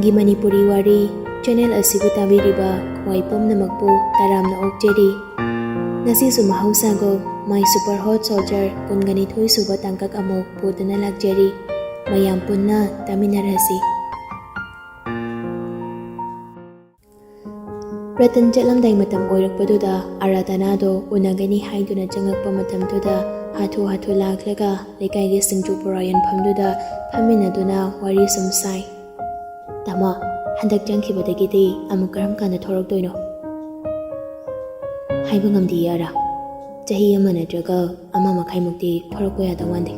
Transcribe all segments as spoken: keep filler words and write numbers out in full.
ꯒꯤ ꯃꯅꯤꯄꯨꯔꯤ ꯋꯥꯔꯤ ꯆꯦꯅꯦꯜ ꯑꯁꯤꯕꯨ ꯇꯥꯕꯤꯔꯤꯕ ꯈ꯭ꯋꯥꯏ ꯄꯨꯝꯅꯃꯛꯄꯨ ꯇꯔꯥꯝꯅ ꯑꯣꯛꯆꯔꯤ꯫ ꯉꯁꯤꯁꯨ ꯃꯍꯧꯁꯥꯒꯨꯝ My Super Hot Soldier ꯀꯨꯟꯒ ꯅꯤꯊꯣꯏ ꯁꯨꯕ ꯇꯥꯡꯀꯛ ꯑꯃꯨꯛ ꯄꯨꯗꯨꯅ ꯂꯥꯛꯆꯔꯤ꯫ ꯃꯌꯥꯝ ꯄꯨꯟꯅ ꯇꯥꯃꯤꯟꯅꯔꯁꯤ꯫ ꯔꯇꯟ ꯆꯠꯂꯝꯗꯥꯏ ꯃꯇꯝ ꯑꯣꯏꯔꯛꯄꯗꯨꯗ ꯑꯔꯥꯙꯅꯥꯗꯣ ꯎꯅꯒꯅꯤ ꯍꯥꯏꯗꯨꯅ ꯆꯪꯉꯛꯄ ꯃꯇꯝꯗꯨꯗ ꯍꯥꯊꯨ ꯍꯥꯊꯨ ꯂꯥꯛꯂꯒ ꯂꯩꯀꯥꯏꯒꯤ ꯁꯤꯡꯖꯨ ꯕꯣꯔꯥ ꯌꯣꯟꯐꯝꯗꯨꯗ ꯐꯝꯃꯤꯟꯅꯗꯨꯅ ꯋꯥꯔꯤ ꯁꯨꯝ ꯁꯥꯏ꯫ "ꯇꯥꯃꯣ, ꯍꯟꯗꯛ ꯆꯪꯈꯤꯕꯗꯒꯤꯗꯤ ꯑꯃꯨꯛ ꯀꯔꯝ ꯀꯥꯟꯗ ꯊꯣꯔꯛꯇꯣꯏꯅꯣ?" "ꯍꯥꯏꯕ ꯉꯝꯗꯦ ꯑꯔꯥ꯫ ꯆꯍꯤ ꯑꯃ ꯅꯠꯇ꯭ꯔꯒ ꯑꯃ ꯃꯈꯥꯏꯃꯨꯛꯇꯤ ꯊꯣꯔꯛꯄ ꯌꯥꯗꯧ ꯃꯥꯟꯗꯦ꯫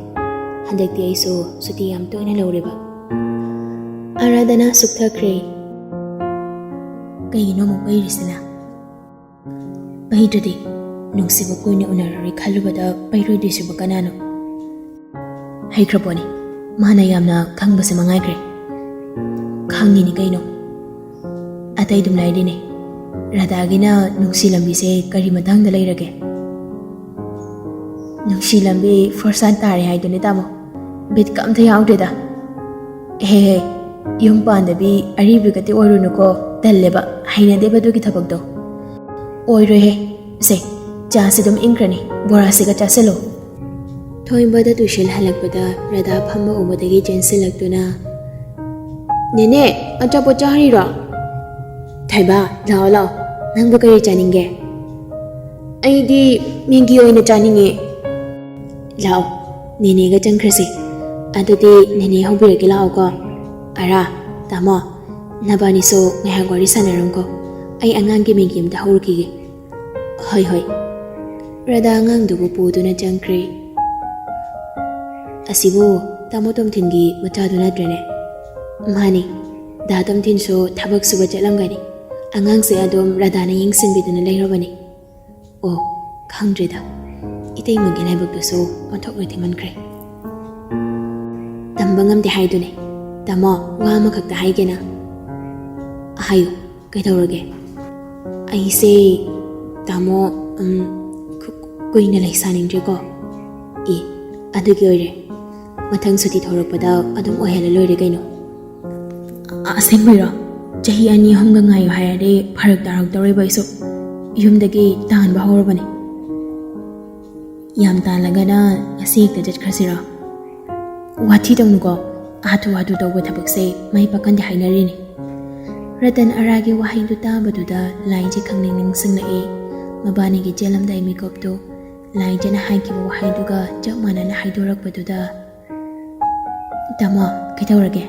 ꯍꯟꯗꯛꯇꯤ ꯑꯩꯁꯨ ꯁꯨꯇꯤ ꯌꯥꯝ ꯇꯣꯏꯅ ꯂꯧꯔꯦꯕ꯫" ꯑꯔꯥꯙꯅꯥ ꯁꯨꯛꯊꯈ꯭ꯔꯦ꯫ "ꯀꯩꯒꯤꯅꯣ ꯑꯃꯨꯛ ꯄꯩꯔꯤꯁꯤꯅ?" "ꯄꯩꯗ꯭ꯔꯗꯤ, ꯅꯨꯡꯁꯤꯕ ꯀꯨꯏꯅ ꯎꯅꯔꯔꯣꯏ ꯈꯜꯂꯨꯕꯗ ꯄꯩꯔꯣꯏꯗꯣꯏꯁꯤꯕꯨ ꯀꯅꯥꯅꯣ?" "ꯍꯩꯈ꯭ꯔꯄꯣꯠꯅꯤ, ꯃꯥꯅ ꯌꯥꯝꯅ ꯈꯪꯕꯁꯦ ꯃꯉꯥꯏꯈ꯭ꯔꯦ꯫" "ꯈꯪꯉꯤꯅꯤ ꯀꯩꯅꯣ, ꯑꯇꯩ ꯑꯗꯨꯝ ꯂꯥꯏꯔꯤꯅꯦ꯫ ꯔꯥꯙꯥꯒꯤꯅ ꯅꯨꯡꯁꯤ ꯂꯝꯕꯤꯁꯦ ꯀꯔꯤ ꯃꯇꯥꯡꯗ ꯂꯩꯔꯒꯦ?" "ꯅꯨꯡꯁꯤ ꯂꯝꯕꯤ ꯐꯣꯔꯁꯥꯟ ꯇꯥꯔꯦ ꯍꯥꯏꯗꯨꯅꯤ ꯇꯥꯃꯣ꯫ ꯕꯤꯠꯀ ꯑꯝꯇ ꯌꯥꯎꯗꯦꯗ꯫ ꯑꯦꯍꯦꯍꯦ, ꯌꯨꯝ ꯄꯥꯟꯗꯕꯤ ꯑꯔꯤꯕꯤꯒꯗꯤ ꯑꯣꯏꯔꯨꯅꯨꯀꯣ, ꯇꯜꯂꯦꯕ, ꯍꯩꯅꯗꯦꯕ ꯑꯗꯨꯒꯤ ꯊꯕꯛꯇꯣ꯫" "ꯑꯣꯏꯔꯣꯏꯍꯦ꯫ ꯁꯦ, ꯆꯥꯁꯤ ꯑꯗꯨꯝ ꯏꯪꯈ꯭ꯔꯅꯤ, ꯕꯣꯔꯥꯁꯤꯒ ꯆꯥꯁꯤꯜꯂꯣ꯫" ꯊꯣꯏꯕꯗ ꯇꯨꯏꯁꯟ ꯍꯜꯂꯛꯄꯗ ꯔꯥꯙꯥ ꯐꯝꯕ ꯎꯕꯗꯒꯤ ꯆꯦꯟꯁꯤꯜꯂꯛꯇꯨꯅ, "ꯅꯦꯅꯦ, ꯑꯆꯥꯄꯣꯠ ꯆꯥꯔꯤꯔꯣ?" "ꯊꯣꯏꯕ, ꯂꯥꯛꯑꯣ ꯂꯥꯛꯑꯣ, ꯅꯪꯕꯨ ꯀꯔꯤ ꯆꯥꯅꯤꯡꯒꯦ?" "ꯑꯩꯗꯤ ꯃꯦꯒꯤ ꯑꯣꯏꯅ ꯆꯥꯅꯤꯡꯉꯦ꯫" "ꯂꯥꯛꯑꯣ, ꯅꯦꯅꯦꯒ ꯆꯪꯈ꯭ꯔꯁꯤ꯫ ꯑꯗꯨꯗꯤ ꯅꯦꯅꯦ ꯍꯧꯕꯤꯔꯒꯦ ꯂꯥꯛꯑꯣꯀꯣ꯫ ꯑꯔꯥ, ꯇꯥꯃꯣ, ꯅꯕꯥꯅꯤꯁꯨ ꯉꯥꯏꯍꯥꯛ ꯋꯥꯔꯤ ꯁꯥꯟꯅꯔꯝꯀꯣ꯫ ꯑꯩ ꯑꯉꯥꯡꯒꯤ ꯃꯦꯒꯤ ꯑꯝꯇ ꯍꯧꯔꯨꯈꯤꯒꯦ꯫" "ꯍꯣꯏ, ꯍꯣꯏ꯫" ꯔꯥꯙꯥ ꯑꯉꯥꯡꯗꯨꯕꯨ ꯄꯨꯗꯨꯅ ꯆꯪꯈ꯭ꯔꯦ꯫ "ꯑꯁꯤꯕꯨ ꯇꯥꯃꯣ ꯇꯣꯝꯊꯤꯟꯒꯤ ꯃꯆꯥꯗꯨ ꯅꯠꯇ꯭ꯔꯅꯦ?" "ꯃꯥꯅꯤ, ꯗꯥ ꯇꯣꯝꯊꯤꯟꯁꯨ ꯊꯕꯛ ꯁꯨꯕ ꯆꯠꯂꯝꯒꯅꯤ꯫ ꯑꯉꯥꯡꯁꯦ ꯑꯗꯨꯝ ꯔꯥꯙꯥꯅ ꯌꯦꯡꯁꯤꯟꯕꯤꯗꯨꯅ ꯂꯩꯔꯕꯅꯤ꯫" "ꯑꯣ, ꯈꯪꯗ꯭ꯔꯦꯗ, ꯏꯇꯩꯃꯒꯤ ꯂꯥꯏꯕꯛꯇꯨꯁꯨ ꯑꯣꯟꯊꯣꯛꯅ ꯊꯤꯃꯟꯈ꯭ꯔꯦ꯫" "ꯇꯝꯕ ꯉꯝꯗꯦ ꯍꯥꯏꯗꯨꯅꯦ꯫ ꯇꯥꯃꯣ, ꯋꯥ ꯑꯃꯈꯛꯇ ꯍꯥꯏꯒꯦꯅ꯫" "ꯍꯥꯏꯌꯨ, ꯀꯩꯗꯧꯔꯒꯦ?" "ꯑꯩꯁꯦ, ꯇꯥꯃꯣ, ꯎꯝ, ꯀꯨ-, ꯀꯨꯏꯅ ꯂꯩꯁꯥꯅꯤꯡꯗ꯭ꯔꯦꯀꯣ꯫" "ꯑꯦ, ꯑꯗꯨꯒꯤ ꯑꯣꯏꯔꯦ꯫ ꯃꯊꯪ ꯁꯨꯇꯤ ꯊꯣꯔꯛꯄꯗ ꯑꯗꯨꯝ ꯑꯣꯏꯍꯜꯂ ꯂꯣꯏꯔꯦ ꯀꯩꯅꯣ꯫" ꯑꯁꯦꯡꯕꯩꯔꯣ? ꯆꯍꯤ ꯑꯅꯤ ꯑꯍꯨꯝꯒ ꯉꯥꯏꯌꯨ ꯍꯥꯏꯔꯗꯤ ꯐꯔꯛ ꯇꯥꯔꯛꯇꯧꯔꯦꯕ ꯑꯩꯁꯨ꯫ ꯌꯨꯝꯗꯒꯤ ꯇꯥꯟꯕ ꯍꯧꯔꯕꯅꯦ꯫ ꯌꯥꯝ ꯇꯥꯜꯂꯒꯅ ꯉꯁꯤ ꯍꯦꯛꯇ ꯆꯠꯈ꯭ꯔꯁꯤꯔꯣ? ꯋꯥꯊꯤ ꯇꯧꯅꯨꯀꯣ, ꯍꯥꯊꯨ ꯍꯥꯊꯨ ꯇꯧꯕ ꯊꯕꯛꯁꯦ ꯃꯍꯩ ꯄꯥꯀꯟꯗꯦ ꯍꯥꯏꯅꯔꯤꯅꯤ꯫ ꯔꯇꯟ ꯑꯔꯥꯒꯤ ꯋꯥꯍꯩꯗꯨ ꯇꯥꯕꯗꯨꯗ ꯂꯥꯏꯖꯦ ꯈꯪꯅꯤꯡ ꯅꯤꯡꯁꯤꯡꯂꯛꯏ꯫ ꯃꯕꯥꯅꯤꯒꯤ ꯆꯦꯜꯂꯝꯗꯥꯏ ꯃꯤꯀꯨꯞꯇꯨ ꯂꯥꯏꯖꯦꯅ ꯍꯥꯏꯈꯤꯕ ꯋꯥꯍꯩꯗꯨꯒ ꯆꯞ ꯃꯥꯟꯅꯅ ꯍꯥꯏꯗꯣꯔꯛꯄꯗꯨꯗ, "ꯇꯥꯃꯣ, ꯀꯩꯗꯧꯔꯒꯦ?"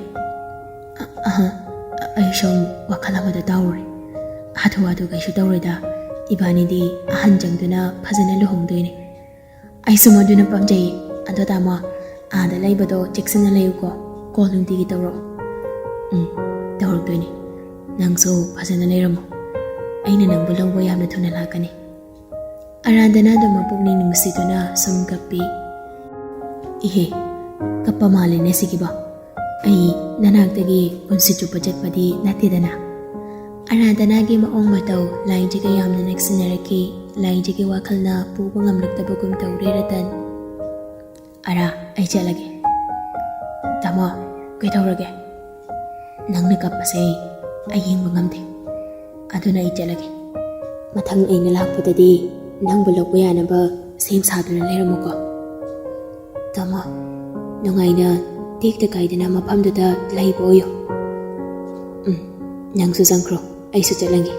"ꯑ-, ꯑꯍ, ꯑ-, ꯑꯩ ꯁꯨꯝ ꯋꯥꯈꯜ ꯑꯃꯗ ꯇꯥꯎꯔꯨꯔꯦ꯫ ꯍꯥꯊꯨ ꯍꯥꯊꯨ ꯀꯩꯁꯨ ꯇꯧꯔꯣꯏꯗ, ꯏꯕꯥꯅꯤꯗꯤ ꯑꯍꯟ ꯆꯪꯗꯨꯅ ꯐꯖꯅ ꯂꯨꯍꯣꯡꯗꯣꯏꯅꯦ꯫ ꯑꯩꯁꯨ ꯃꯗꯨꯅ ꯄꯥꯝꯖꯩꯌꯦ꯫ ꯑꯗꯣ ꯇꯥꯃꯣ, ꯑꯥꯗ ꯂꯩꯕꯗꯣ ꯆꯦꯛꯁꯤꯟꯅ ꯂꯩꯌꯨꯀꯣ꯫ ꯀꯣꯜ ꯅꯨꯡꯇꯤꯒꯤ ꯇꯧꯔꯛꯑꯣ꯫" "ꯎꯝ, ꯇꯧꯔꯛꯇꯣꯏꯅꯦ꯫ ꯅꯪꯁꯨ ꯐꯖꯅ ꯂꯩꯔꯝꯃꯣ꯫ ꯑꯩꯅ ꯅꯪꯕꯨ ꯂꯧꯕ ꯌꯥꯝꯅ ꯊꯨꯅ ꯂꯥꯛꯀꯅꯤ꯫" ꯑꯔꯥꯗꯅꯥꯗꯣ ꯃꯄꯨꯛꯅꯤꯡ ꯅꯨꯡꯁꯤꯗꯨꯅ ꯁꯨꯝ ꯀꯞꯄꯤ꯫ "ꯏꯍꯦ, ꯀꯞꯄ ꯃꯥꯜꯂꯦꯅꯦ ꯁꯤꯒꯤꯕꯣ꯫ ꯑꯩ ꯅꯅꯥꯛꯇꯒꯤ ꯄꯨꯟꯁꯤ ꯆꯨꯞꯄ ꯆꯠꯄꯗꯤ ꯅꯠꯇꯦꯗꯅ꯫" ꯑꯔꯥꯗꯅꯥꯒꯤ ꯃꯑꯣꯡ ꯃꯇꯧ ꯂꯥꯏꯖꯒ ꯌꯥꯝꯅ ꯅꯛꯁꯤꯟꯅꯔꯛꯈꯤ꯫ ꯂꯥꯏꯖꯒꯤ ꯋꯥꯈꯜꯅ ꯄꯨꯕ ꯉꯝꯂꯛꯇꯕꯒꯨꯝ ꯇꯧꯔꯦ ꯔꯇꯟ꯫ "ꯑꯔꯥ, ꯑꯩ ꯆꯠꯂꯒꯦ꯫" "ꯇꯥꯃꯣ, ꯀꯩꯗꯧꯔꯒꯦ?" "ꯅꯪꯅ ꯀꯞꯄꯁꯦ ꯑꯩ ꯌꯦꯡꯕ ꯉꯝꯗꯦ꯫ ꯑꯗꯨꯅ ꯑꯩ ꯆꯠꯂꯒꯦ꯫ ꯃꯊꯪ ꯑꯩꯅ ꯂꯥꯛꯄꯗꯗꯤ ꯅꯪꯕꯨ ꯂꯧꯕ ꯌꯥꯅꯕ ꯁꯦꯝ ꯁꯥꯗꯨꯅ ꯂꯩꯔꯝꯃꯨꯀꯣ꯫" "ꯇꯥꯃꯣ, ꯅꯨꯡꯉꯥꯏꯅ ꯇꯦꯛꯇ ꯀꯥꯏꯗꯅ ꯃꯐꯝꯗꯨꯗ ꯂꯩꯕ ꯑꯣꯏꯌꯨ꯫" "ꯎꯝ, ꯅꯪꯁꯨ ꯆꯪꯈ꯭ꯔꯣ, ꯑꯩꯁꯨ ꯆꯠꯂꯒꯦ꯫"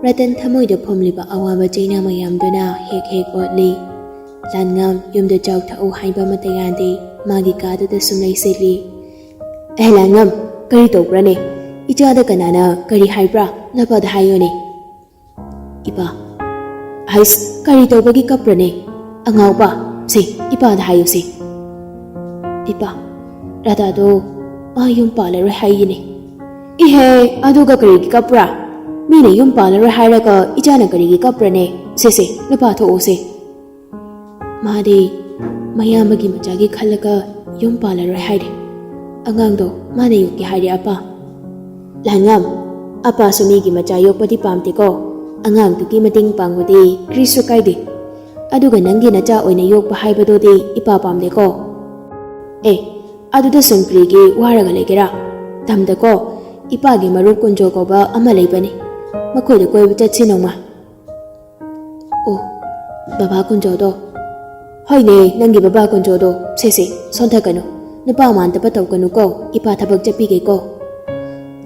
ꯔꯇꯟ ꯊꯃꯣꯏꯗ ꯐꯨꯝꯂꯤꯕ ꯑꯋꯥꯕ ꯆꯩꯅꯥ ꯃꯌꯥꯝꯗꯨꯅ ꯍꯦꯛ ꯍꯦꯛ ꯑꯣꯠꯂꯤ꯫ "ꯂꯥꯟꯉꯝ, ꯌꯨꯝꯗ ꯆꯥꯛ ꯊꯛꯎ ꯍꯥꯏꯕ ꯑꯃꯠꯇ ꯌꯥꯗꯦ꯫" ꯃꯥꯒꯤ ꯀꯥꯗꯨꯗ ꯁꯨꯝ ꯂꯩꯁꯤꯜꯂꯤ꯫ "ꯑꯦ ꯂꯥꯟꯉꯝ, ꯀꯔꯤ ꯇꯧꯕ꯭ꯔꯅꯦ? ꯏꯆꯥꯗ ꯀꯅꯥꯅ ꯀꯔꯤ ꯍꯥꯏꯕ꯭ꯔꯥ? ꯅꯄꯥꯗ ꯍꯥꯏꯌꯨꯅꯦ꯫" "ꯏꯄꯥ꯫" "ꯍꯩꯁ, ꯀꯔꯤ ꯇꯧꯕꯒꯤ ꯀꯞꯄ꯭ꯔꯅꯦ? ꯑꯉꯥꯎꯕ, ꯁꯦ, ꯏꯄꯥꯗ ꯍꯥꯏꯌꯨꯁꯦ꯫" "ꯏꯄꯥ, ꯔꯥꯙꯥꯗꯣ ꯃꯥ ꯌꯨꯝ ꯄꯥꯜꯂꯔꯣꯏ ꯍꯥꯏꯌꯦꯅꯦ꯫" "ꯏꯍꯦ, ꯑꯗꯨꯒ ꯀꯔꯤꯒꯤ ꯀꯞꯄ꯭ꯔꯥ? ꯃꯤꯅ ꯌꯨꯝ ꯄꯥꯜꯂꯔꯣꯏ ꯍꯥꯏꯔꯒ ꯏꯆꯥꯅ ꯀꯔꯤꯒꯤ ꯀꯞꯄ꯭ꯔꯅꯦ? ꯁꯦ, ꯁꯦ, ꯅꯄꯥ ꯊꯣꯛꯎꯁꯦ꯫" "ꯃꯥꯗꯤ ꯃꯌꯥꯝꯕꯒꯤ ꯃꯆꯥꯒꯤ ꯈꯜꯂꯒ ꯌꯨꯝ ꯄꯥꯜꯂꯔꯣꯏ ꯍꯥꯏꯔꯦ꯫ ꯑꯉꯥꯡꯗꯣ ꯃꯥꯅ ꯌꯣꯛꯀꯦ ꯍꯥꯏꯔꯦ ꯑꯄꯥ꯫" "ꯂꯥꯟꯉꯝ, ꯑꯄꯥꯁꯨ ꯃꯤꯒꯤ ꯃꯆꯥ ꯌꯣꯛꯄꯗꯤ ꯄꯥꯝꯗꯦꯀꯣ꯫ ꯑꯉꯥꯡꯗꯨꯒꯤ ꯃꯇꯦꯡ ꯄꯥꯡꯕꯗꯤ ꯀꯔꯤꯁꯨ ꯀꯥꯏꯗꯦ꯫ ꯑꯗꯨꯒ ꯅꯪꯒꯤ ꯅꯆꯥ ꯑꯣꯏꯅ ꯌꯣꯛꯄ ꯍꯥꯏꯕꯗꯨꯗꯤ ꯏꯄꯥ ꯄꯥꯝꯗꯦꯀꯣ꯫ ꯑꯦ, ꯑꯗꯨꯗ ꯁꯨꯝ ꯀꯔꯤꯒꯤ ꯋꯥꯔꯒ ꯂꯩꯒꯦꯔꯥ? ꯇꯝꯗꯀꯣ, ꯏꯄꯥꯒꯤ ꯃꯔꯨꯞ ꯀꯨꯟꯖꯣ ꯀꯧꯕ ꯑꯃ ꯂꯩꯕꯅꯤ꯫ ꯃꯈꯣꯏꯗ ꯀꯣꯏꯕ ꯆꯠꯁꯤ ꯅꯣꯡꯃ꯫ ꯑꯣ, ꯕꯕꯥ ꯀꯨꯟꯖꯣꯗꯣ? ꯍꯣꯏꯅꯦ, ꯅꯪꯒꯤ ꯕꯕꯥ ꯀꯨꯟꯖꯣꯗꯣ꯫ ꯁꯦ ꯁꯦ, ꯁꯣꯟꯊꯀꯅꯨ꯫ ꯅꯨꯄꯥ ꯃꯥꯟꯗꯕ ꯇꯧꯒꯅꯨꯀꯣ, ꯏꯄꯥ ꯊꯕꯛ ꯆꯠꯄꯤꯒꯦꯀꯣ꯫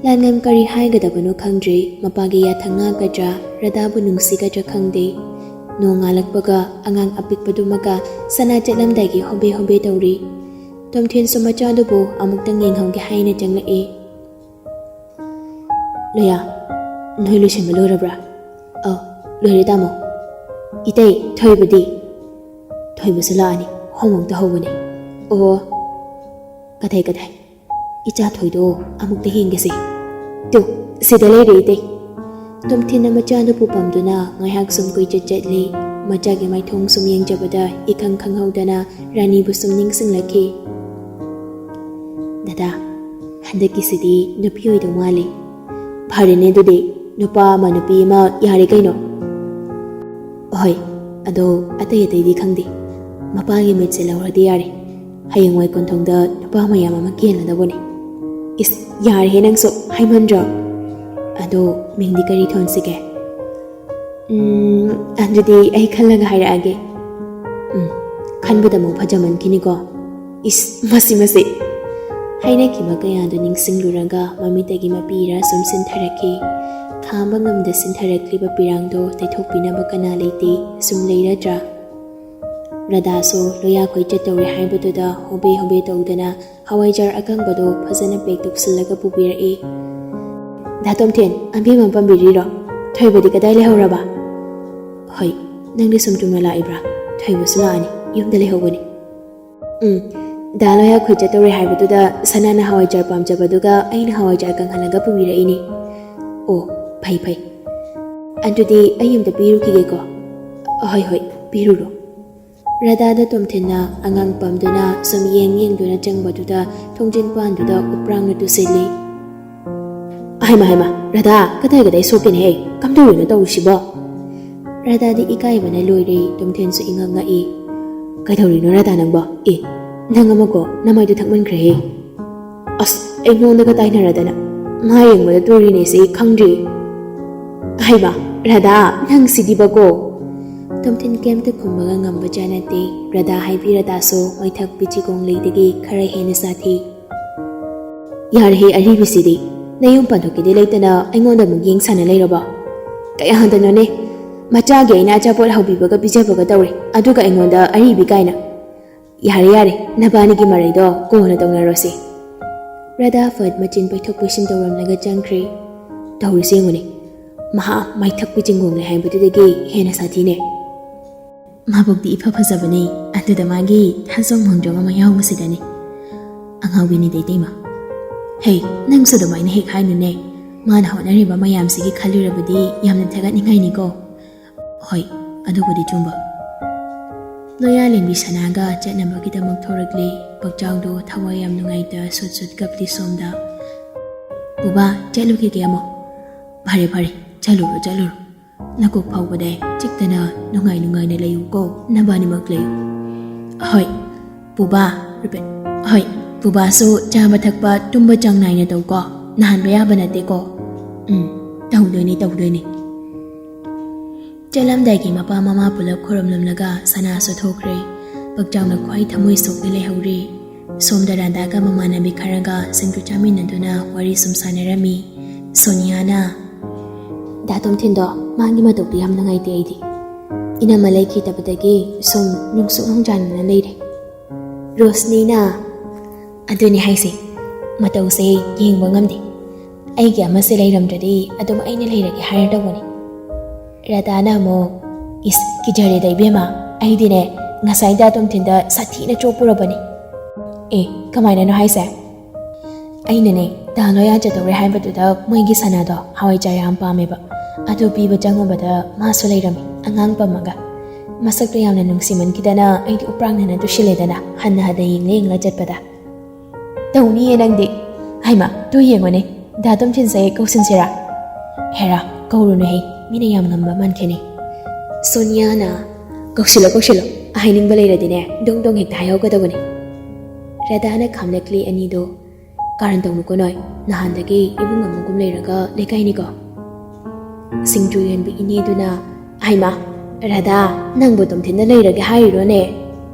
ꯂꯥꯟꯉꯝ ꯀꯔꯤ ꯍꯥꯏꯒꯗꯕꯅꯣ ꯈꯪꯗ꯭ꯔꯦ꯫ ꯃꯄꯥꯒꯤ ꯌꯥꯊꯪ ꯉꯥꯛꯀꯗ꯭ꯔꯥ, ꯔꯙꯥꯕꯨ ꯅꯨꯡꯁꯤꯒꯗ꯭ꯔꯥ ꯈꯪꯗꯦ꯫ ꯅꯣꯡ ꯉꯥꯜꯂꯛꯄꯒ ꯑꯉꯥꯡ ꯑꯄꯤꯛꯄꯗꯨꯃꯒ ꯁꯅꯥ ꯆꯠꯂꯝꯗꯥꯏꯒꯤ ꯍꯣꯕꯦ ꯍꯣꯕꯦ ꯇꯧꯔꯤ꯫ ꯇꯣꯝꯊꯤꯟꯁꯨ ꯃꯆꯥꯗꯨꯕꯨ ꯑꯃꯨꯛꯇꯪ ꯌꯦꯡꯍꯧꯒꯦ ꯍꯥꯏꯅ ꯆꯪꯂꯛꯑꯦ꯫ ꯂꯣꯌꯥ, ꯅꯣꯏ ꯂꯣꯏꯁꯤꯟꯕ ꯂꯣꯏꯔꯕ꯭ꯔꯥ? ꯑꯧ, ꯂꯣꯏꯔꯦ ꯇꯥꯃꯣ꯫ ꯏꯇꯩ, ꯊꯣꯏꯕꯗꯤ? ꯊꯣꯏꯕꯁꯨ ꯂꯥꯛꯑꯅꯤ, ꯍꯣꯝꯋꯥꯛ ꯇꯧꯍꯧꯕꯅꯦ꯫ ꯑꯣ, ꯀꯗꯥꯏ ꯀꯗꯥꯏ? ꯏꯆꯥ ꯊꯣꯏꯗꯣ ꯑꯃꯨꯛꯇ ꯌꯦꯡꯒꯦꯁꯦ꯫ ꯇꯨ, ꯁꯤꯗ ꯂꯩꯔꯦ ꯏꯇꯩ꯫ ꯇꯣꯝꯊꯤꯟꯅ ꯃꯆꯥꯗꯨꯕꯨ ꯄꯝꯗꯨꯅ ꯉꯥꯏꯍꯥꯛ ꯁꯨꯝ ꯀꯣꯏꯆꯠ ꯆꯠꯂꯤ꯫ ꯃꯆꯥꯒꯤ ꯃꯥꯏꯊꯣꯡ ꯁꯨꯝ ꯌꯦꯡꯖꯕꯗ ꯏꯈꯪ ꯈꯪꯍꯧꯗꯅ ꯔꯥꯅꯤꯕꯨ ꯁꯨꯝ ꯅꯤꯡꯁꯤꯡꯂꯛꯈꯤ꯫ ꯗꯗꯥ, ꯍꯟꯗꯛꯀꯤꯁꯤꯗꯤ ꯅꯨꯄꯤ ꯑꯣꯏꯗꯧ ꯃꯥꯜꯂꯤ꯫ ꯐꯔꯦꯅꯦ ꯑꯗꯨꯗꯤ, ꯅꯨꯄꯥ ꯑꯃ ꯅꯨꯄꯤ ꯑꯃ ꯌꯥꯔꯦ ꯀꯩꯅꯣ꯫ ꯍꯣꯏ, ꯑꯗꯣ ꯑꯇꯩ ꯑꯇꯩꯗꯤ ꯈꯪꯗꯦ꯫ ꯃꯄꯥꯒꯤ ꯃꯤꯠꯁꯦ ꯂꯧꯔꯗꯤ ꯌꯥꯔꯦ꯫ ꯍꯌꯦꯡꯋꯥꯏ ꯀꯣꯟꯊꯣꯡꯗ ꯅꯨꯄꯥ ꯃꯌꯥꯝ ꯑꯃ ꯀꯦꯟꯒꯗꯧꯕꯅꯦ꯫ ꯏꯁ, ꯌꯥꯔꯦꯍꯦ ꯅꯪꯁꯨ, ꯍꯥꯏꯃꯟꯗ꯭ꯔꯣ? ꯑꯗꯣ ꯃꯤꯡꯗꯤ ꯀꯔꯤ ꯊꯣꯟꯁꯤꯒꯦ? ꯎꯝ, ꯑꯗꯨꯗꯤ ꯑꯩ ꯈꯜꯂꯒ ꯍꯥꯏꯔꯛꯑꯒꯦ꯫ ꯎꯝ, ꯈꯟꯕꯗ ꯑꯃꯨꯛ ꯐꯖꯃꯟꯈꯤꯅꯤꯀꯣ꯫ ꯏꯁ, ꯃꯁꯤ, ꯃꯁꯤ꯫ ꯍꯥꯏꯅꯈꯤꯕ ꯀꯌꯥꯗꯨ ꯅꯤꯡꯁꯤꯡꯂꯨꯔꯒ ꯃꯃꯤꯠꯇꯒꯤ ꯃꯄꯤꯔꯥ ꯁꯨꯝ ꯁꯤꯟꯊꯔꯛꯈꯤ꯫ ꯈꯥꯝꯕ ꯉꯝꯗ ꯁꯤꯟꯊꯔꯛꯂꯤꯕ ꯄꯤꯔꯥꯡꯗꯣ ꯇꯩꯊꯣꯛꯄꯤꯅꯕ ꯀꯅꯥ ꯂꯩꯇꯦ, ꯁꯨꯝ ꯂꯩꯔꯗ꯭ꯔꯥ? ꯔꯙꯥꯁꯨ ꯂꯣꯌꯥꯈꯣꯏ ꯆꯠꯇꯧꯔꯦ ꯍꯥꯏꯕꯗꯨꯗ ꯍꯣꯕꯦ ꯍꯣꯕꯦ ꯇꯧꯗꯅ ꯍꯋꯥꯏꯖꯥꯔ ꯑꯀꯪꯕꯗꯣ ꯐꯖꯅ ꯄꯦꯛ ꯇꯧꯁꯤꯜꯂꯒ ꯄꯨꯕꯤꯔꯛꯏ꯫ ꯗꯥ ꯇꯣꯝꯊꯤꯟ, ꯑꯕꯦꯝꯃ ꯄꯥꯝꯕꯤꯔꯤꯔꯣ? ꯊꯣꯏꯕꯗꯤ ꯀꯗꯥꯏ ꯂꯩꯍꯧꯔꯕ? ꯍꯣꯏ, ꯅꯪꯗꯤ ꯁꯨꯝ ꯆꯨꯝꯅ ꯂꯥꯛꯏꯕ꯭ꯔꯥ? ꯊꯣꯏꯕꯁꯨ ꯂꯥꯛꯑꯅꯤ, ꯌꯨꯝꯗ ꯂꯩꯍꯧꯕꯅꯤ꯫ ꯎꯝ, ꯗꯥ ꯂꯣꯌꯥꯈꯣꯏ ꯆꯠꯇꯧꯔꯦ ꯍꯥꯏꯕꯗꯨꯗ ꯁꯅꯥꯅ ꯍꯋꯥꯏꯖꯥꯔ ꯄꯥꯝꯖꯕꯗꯨꯒ ꯑꯩꯅ ꯍꯋꯥꯏꯖꯥꯔ ꯀꯪꯍꯜꯂꯒ ꯄꯨꯕꯤꯔꯛꯏꯅꯤ꯫ ꯑꯣ, ꯐꯩ ꯐꯩ꯫ ꯑꯗꯨꯗꯤ ꯑꯩ ꯑꯝꯇ ꯄꯤꯔꯨꯈꯤꯒꯦꯀꯣ꯫ ꯍꯣꯏ ꯍꯣꯏ, ꯄꯤꯔꯨꯔꯣ꯫ ꯔꯙꯥꯗ ꯇꯣꯝꯊꯤꯟꯅ ꯑꯉꯥꯡ ꯄꯝꯗꯨꯅ ꯁꯨꯝ ꯌꯦꯡ ꯌꯦꯡꯗꯨꯅ ꯆꯪꯕꯗꯨꯗ ꯊꯣꯡꯖꯤꯟ ꯄꯥꯟꯗꯨꯗ ꯎꯄ꯭ꯔꯥꯡꯅ ꯇꯨꯁꯤꯜꯂꯤ꯫ ꯍꯩꯃ ꯍꯩꯃ, ꯔꯙꯥ, ꯀꯗꯥꯏ ꯀꯗꯥꯏ ꯁꯣꯛꯀꯦꯅꯦꯍꯦ? ꯀꯝꯗꯧꯔꯤꯅꯣ ꯇꯧꯔꯤꯁꯤꯕꯣ? ꯔꯙꯥꯗꯤ ꯏꯀꯥꯏꯕꯅ ꯂꯣꯏꯔꯦ, ꯇꯣꯝꯊꯤꯟꯁꯨ ꯏꯉꯛ ꯉꯛꯏ꯫ ꯀꯩꯗꯧꯔꯤꯅꯣ ꯔꯙꯥ ꯅꯪꯕꯣ? ꯑꯦ, ꯅꯪ ꯑꯃꯀꯣ, ꯅꯃꯥꯏꯗꯨ ꯊꯛꯃꯟꯈ꯭ꯔꯦꯍꯦ꯫ ꯑꯁ, ꯑꯩꯉꯣꯟꯗꯒ ꯇꯥꯏꯅꯔꯗꯅ꯫ ꯃꯥ ꯌꯦꯡꯕꯗ ꯇꯨꯔꯤꯅꯦꯁꯦ ꯈꯪꯗ꯭ꯔꯤ꯫ ꯍꯩꯃꯥ, ꯔꯥꯙꯥ, ꯅꯪ ꯁꯤꯗꯤꯕꯀꯣ꯫ ꯇꯣꯝꯊꯤꯟ ꯀꯩꯝꯇ ꯈꯨꯝꯕꯒ ꯉꯝꯕꯖꯥꯠ ꯅꯠꯇꯦ꯫ ꯔꯥꯙꯥ ꯍꯥꯏꯕꯤ ꯔꯥꯙꯥꯁꯨ ꯃꯩꯊꯛ ꯄꯤꯆꯤꯒꯣꯡꯂꯩꯗꯒꯤ ꯈꯔ ꯍꯦꯟꯅ ꯁꯥꯊꯤ꯫ ꯌꯥꯔꯦꯍꯦ ꯑꯔꯤꯕꯤꯁꯤꯗꯤ, ꯅꯌꯨꯝ ꯄꯥꯟꯊꯣꯛꯀꯦꯗꯤ ꯂꯩꯇꯅ ꯑꯩꯉꯣꯟꯗ ꯑꯃꯨꯛ ꯌꯦꯡ ꯁꯥꯟꯅ ꯂꯩꯔꯕꯣ? ꯀꯌꯥꯗꯅꯣꯅꯦ, ꯃꯆꯥꯒꯤ ꯑꯩꯅ ꯑꯆꯥꯄꯣꯠ ꯍꯧꯕꯤꯕꯒ ꯄꯤꯖꯕꯒ ꯇꯧꯔꯦ, ꯑꯗꯨꯒ ꯑꯩꯉꯣꯟꯗ ꯑꯔꯤꯕꯤ ꯀꯥꯏꯅ꯫ ꯌꯥꯔꯦ ꯌꯥꯔꯦ, ꯅꯕꯥꯅꯤꯒꯤ ꯃꯔꯩꯗꯣ ꯀꯣꯟꯅ ꯇꯧꯅꯔꯣꯁꯦ꯫ ꯔꯥꯙꯥ ꯐꯠ ꯃꯆꯤꯟ ꯄꯩꯊꯣꯛ ꯄꯩꯁꯤꯟ ꯇꯧꯔꯝꯂꯒ ꯆꯪꯈ꯭ꯔꯦ꯫ ꯇꯧꯔꯤꯁꯦ ꯌꯦꯡꯉꯨꯅꯦ, ꯃꯍꯥ ꯃꯩꯊꯛ ꯄꯤꯆꯤꯡꯒꯣꯡꯂꯩ ꯍꯥꯏꯕꯗꯨꯗꯒꯤ ꯍꯦꯟꯅ ꯁꯥꯊꯤꯅꯦ꯫ ꯃꯕꯨꯛꯇꯤ ꯏꯐ ꯐꯖꯕꯅꯦ, ꯑꯗꯨꯗ ꯃꯥꯒꯤ ꯊꯥꯖꯣꯡ ꯃꯣꯡꯖꯣꯡ ꯑꯃ ꯌꯥꯎꯕꯁꯤꯗꯅꯦ꯫ ꯑꯉꯥꯎꯕꯤꯅꯤꯗ ꯏꯇꯩꯃ꯫ ꯍꯦ, ꯅꯪꯁꯨ ꯑꯗꯨꯃꯥꯏꯅ ꯍꯦꯛ ꯍꯥꯏꯅꯨꯅꯦ꯫ ꯃꯥꯅ ꯍꯣꯠꯅꯔꯤꯕ ꯃꯌꯥꯝꯁꯤꯒꯤ ꯈꯜꯂꯨꯔꯕꯗꯤ ꯌꯥꯝꯅ ꯊꯥꯒꯠꯅꯤꯡꯉꯥꯏꯅꯤꯀꯣ꯫ ꯍꯣꯏ, ꯑꯗꯨꯕꯨꯗꯤ ꯆꯨꯝꯕ꯫ ꯂꯣꯌꯥꯂꯦꯝꯕꯤ ꯁꯅꯥꯒ ꯆꯠꯅꯕꯒꯤꯗꯃꯛ ꯊꯣꯔꯛꯂꯦ꯫ ꯄꯛꯆꯥꯎꯗꯣ ꯊꯋꯥꯏ ꯌꯥꯝ ꯅꯨꯡꯉꯥꯏꯇ ꯁꯨꯠ ꯁꯨꯠ ꯀꯞꯂꯤ ꯁꯣꯝꯗ꯫ ꯕꯨꯕꯥ, ꯆꯠꯂꯨꯈꯤꯒꯦ ꯑꯃꯨꯛ꯫ ꯐꯔꯦ ꯐꯔꯦ, ꯆꯠꯂꯨꯔꯣ ꯆꯠꯂꯨꯔꯣ꯫ ꯅꯀꯣꯛ ꯐꯥꯎꯕꯗ ꯆꯤꯛꯇꯅ ꯅꯨꯡꯉꯥꯏ ꯅꯨꯡꯉꯥꯏꯅ ꯂꯩꯌꯨꯀꯣ, ꯅꯕꯥꯅꯤꯃꯛ ꯂꯩꯌꯨ꯫ ꯍꯣꯏ, ꯄꯨꯕꯥ꯫ ꯔꯨꯕꯦꯟ, ꯍꯣꯏ, ꯄꯨꯕꯥꯁꯨ ꯆꯥꯕ ꯊꯛꯄ ꯇꯨꯝꯕ ꯆꯥꯡ ꯅꯥꯏꯅ ꯇꯧꯀꯣ, ꯅꯥꯍꯟꯕ ꯌꯥꯕ ꯅꯠꯇꯦꯀꯣ꯫ ꯎꯝ, ꯇꯧꯗꯣꯏꯅꯤ ꯇꯧꯗꯣꯏꯅꯤ꯫ ꯆꯠꯂꯝꯗꯥꯏꯒꯤ ꯃꯄꯥ ꯃꯃꯥ ꯄꯨꯂꯞ ꯈꯨꯔꯨꯝꯂꯝꯂꯒ ꯁꯅꯥꯁꯨ ꯊꯣꯛꯈ꯭ꯔꯦ꯫ ꯄꯛꯆꯥꯎꯅ ꯈ꯭ꯋꯥꯏ ꯊꯃꯣꯏ ꯁꯣꯛꯅ ꯂꯩꯍꯧꯔꯦ꯫ ꯁꯣꯝꯗ ꯔꯥꯙꯥꯒ ꯃꯃꯥꯟꯅꯕꯤ ꯈꯔꯒ ꯁꯤꯡꯖꯨ ꯆꯥꯃꯤꯟꯅꯗꯨꯅ ꯋꯥꯔꯤ ꯁꯨꯝ ꯁꯥꯟꯅꯔꯝꯃꯤ꯫ ꯁꯣꯅꯤꯌꯥꯅ, "ꯗꯥ ꯇꯣꯝꯊꯤꯟꯗꯣ ꯃꯥꯒꯤ ꯃꯇꯧꯗꯤ ꯌꯥꯝ ꯅꯨꯡꯉꯥꯏꯇꯦ ꯑꯩꯗꯤ꯫ ꯏꯅꯝꯃ ꯂꯩꯈꯤꯗꯕꯗꯒꯤ ꯁꯨꯝ ꯅꯨꯡꯁꯨꯛ ꯅꯨꯡꯖꯥꯅꯅ ꯂꯩꯔꯦ꯫" ꯔꯣꯁꯅꯤꯅ, "ꯑꯗꯨꯅꯤ ꯍꯥꯏꯁꯦ, ꯃꯇꯧꯁꯦ ꯌꯦꯡꯕ ꯉꯝꯗꯦ꯫ ꯑꯩꯒꯤ ꯑꯃꯁꯦ ꯂꯩꯔꯝꯗ꯭ꯔꯗꯤ ꯑꯗꯨꯝ ꯑꯩꯅ ꯂꯩꯔꯒꯦ ꯍꯥꯏꯔꯗꯧꯕꯅꯤ꯫" ꯔꯥꯙꯥꯅ ꯑꯃꯨꯛ, "ꯏꯁ, ꯀꯤꯖꯔꯦꯗ ꯏꯕꯦꯝꯃ, ꯑꯩꯗꯤꯅꯦ ꯉꯁꯥꯏ ꯗꯥ ꯇꯣꯝꯊꯤꯟꯗ ꯁꯥꯊꯤꯅ ꯆꯣꯞꯄꯨꯔꯕꯅꯤ꯫" "ꯑꯦ, ꯀꯃꯥꯏꯅꯅꯣ ꯍꯥꯏꯁꯦ?" "ꯑꯩꯅꯅꯦ ꯗꯥ ꯂꯣꯌꯥ ꯆꯠꯇꯧꯔꯦ ꯍꯥꯏꯕꯗꯨꯗ ꯃꯣꯏꯒꯤ ꯁꯅꯥꯗꯣ ꯍꯋꯥꯏꯖꯥꯔ ꯌꯥꯝ ꯄꯥꯝꯃꯦꯕ, ꯑꯗꯨ ꯄꯤꯕ ꯆꯪꯉꯨꯕꯗ ꯃꯥꯁꯨ ꯂꯩꯔꯝꯃꯤ, ꯑꯉꯥꯡ ꯄꯝꯃꯒ꯫ ꯃꯁꯛꯇꯣ ꯌꯥꯝꯅ ꯅꯨꯡꯁꯤꯃꯟꯈꯤꯗꯅ ꯑꯩꯗꯤ ꯎꯄ꯭ꯔꯥꯡꯅꯅ ꯇꯨꯁꯤꯜꯂꯦꯗꯅ, ꯍꯟꯅ ꯍꯟꯅ ꯌꯦꯡꯂ ꯌꯦꯡꯂ ꯆꯠꯄꯗ꯫" "ꯇꯧꯅꯤꯌꯦ ꯅꯪꯗꯤ꯫ ꯍꯩꯃꯥ, ꯇꯨ ꯌꯦꯡꯉꯨꯅꯦ, ꯗꯥ ꯇꯣꯝꯊꯤꯟꯁꯦ ꯀꯧꯁꯤꯟꯁꯤꯔꯥ?" "ꯍꯦꯔꯥ, ꯀꯧꯔꯨꯅꯨꯍꯦ, ꯃꯤꯅ ꯌꯥꯝ ꯉꯝꯕ ꯃꯥꯟꯈꯤꯅꯤ꯫" ꯁꯣꯅꯤꯌꯥꯅ, "ꯀꯧꯁꯤꯜꯂꯣ ꯀꯧꯁꯤꯜꯂꯣ, ꯍꯥꯏꯅꯤꯡꯕ ꯂꯩꯔꯗꯤꯅꯦ ꯗꯣꯡ ꯗꯣꯡ ꯍꯦꯛꯇ ꯍꯥꯏꯍꯧꯒꯗꯧꯕꯅꯤ꯫" ꯔꯥꯙꯥꯅ ꯈꯥꯝꯂꯛꯂꯤ ꯑꯅꯤꯗꯣ꯫ ꯀꯥꯔꯟ ꯇꯧꯅꯨꯀꯣ ꯅꯣꯏ꯫ ꯅꯍꯥꯟꯗꯒꯤ ꯏꯕꯨꯡ ꯑꯃꯒꯨꯝ ꯂꯩꯔꯒ ꯂꯩꯀꯥꯏꯅꯤꯀꯣ꯫ ꯁꯤꯡꯖꯨ ꯌꯣꯟꯕꯤ ꯏꯅꯦꯗꯨꯅ, "ꯍꯩꯃꯥ, ꯔꯥꯙꯥ, ꯅꯪꯕꯨ ꯇꯣꯝꯊꯤꯟꯗ ꯂꯩꯔꯒꯦ ꯍꯥꯏꯔꯤꯔꯣꯅꯦ?"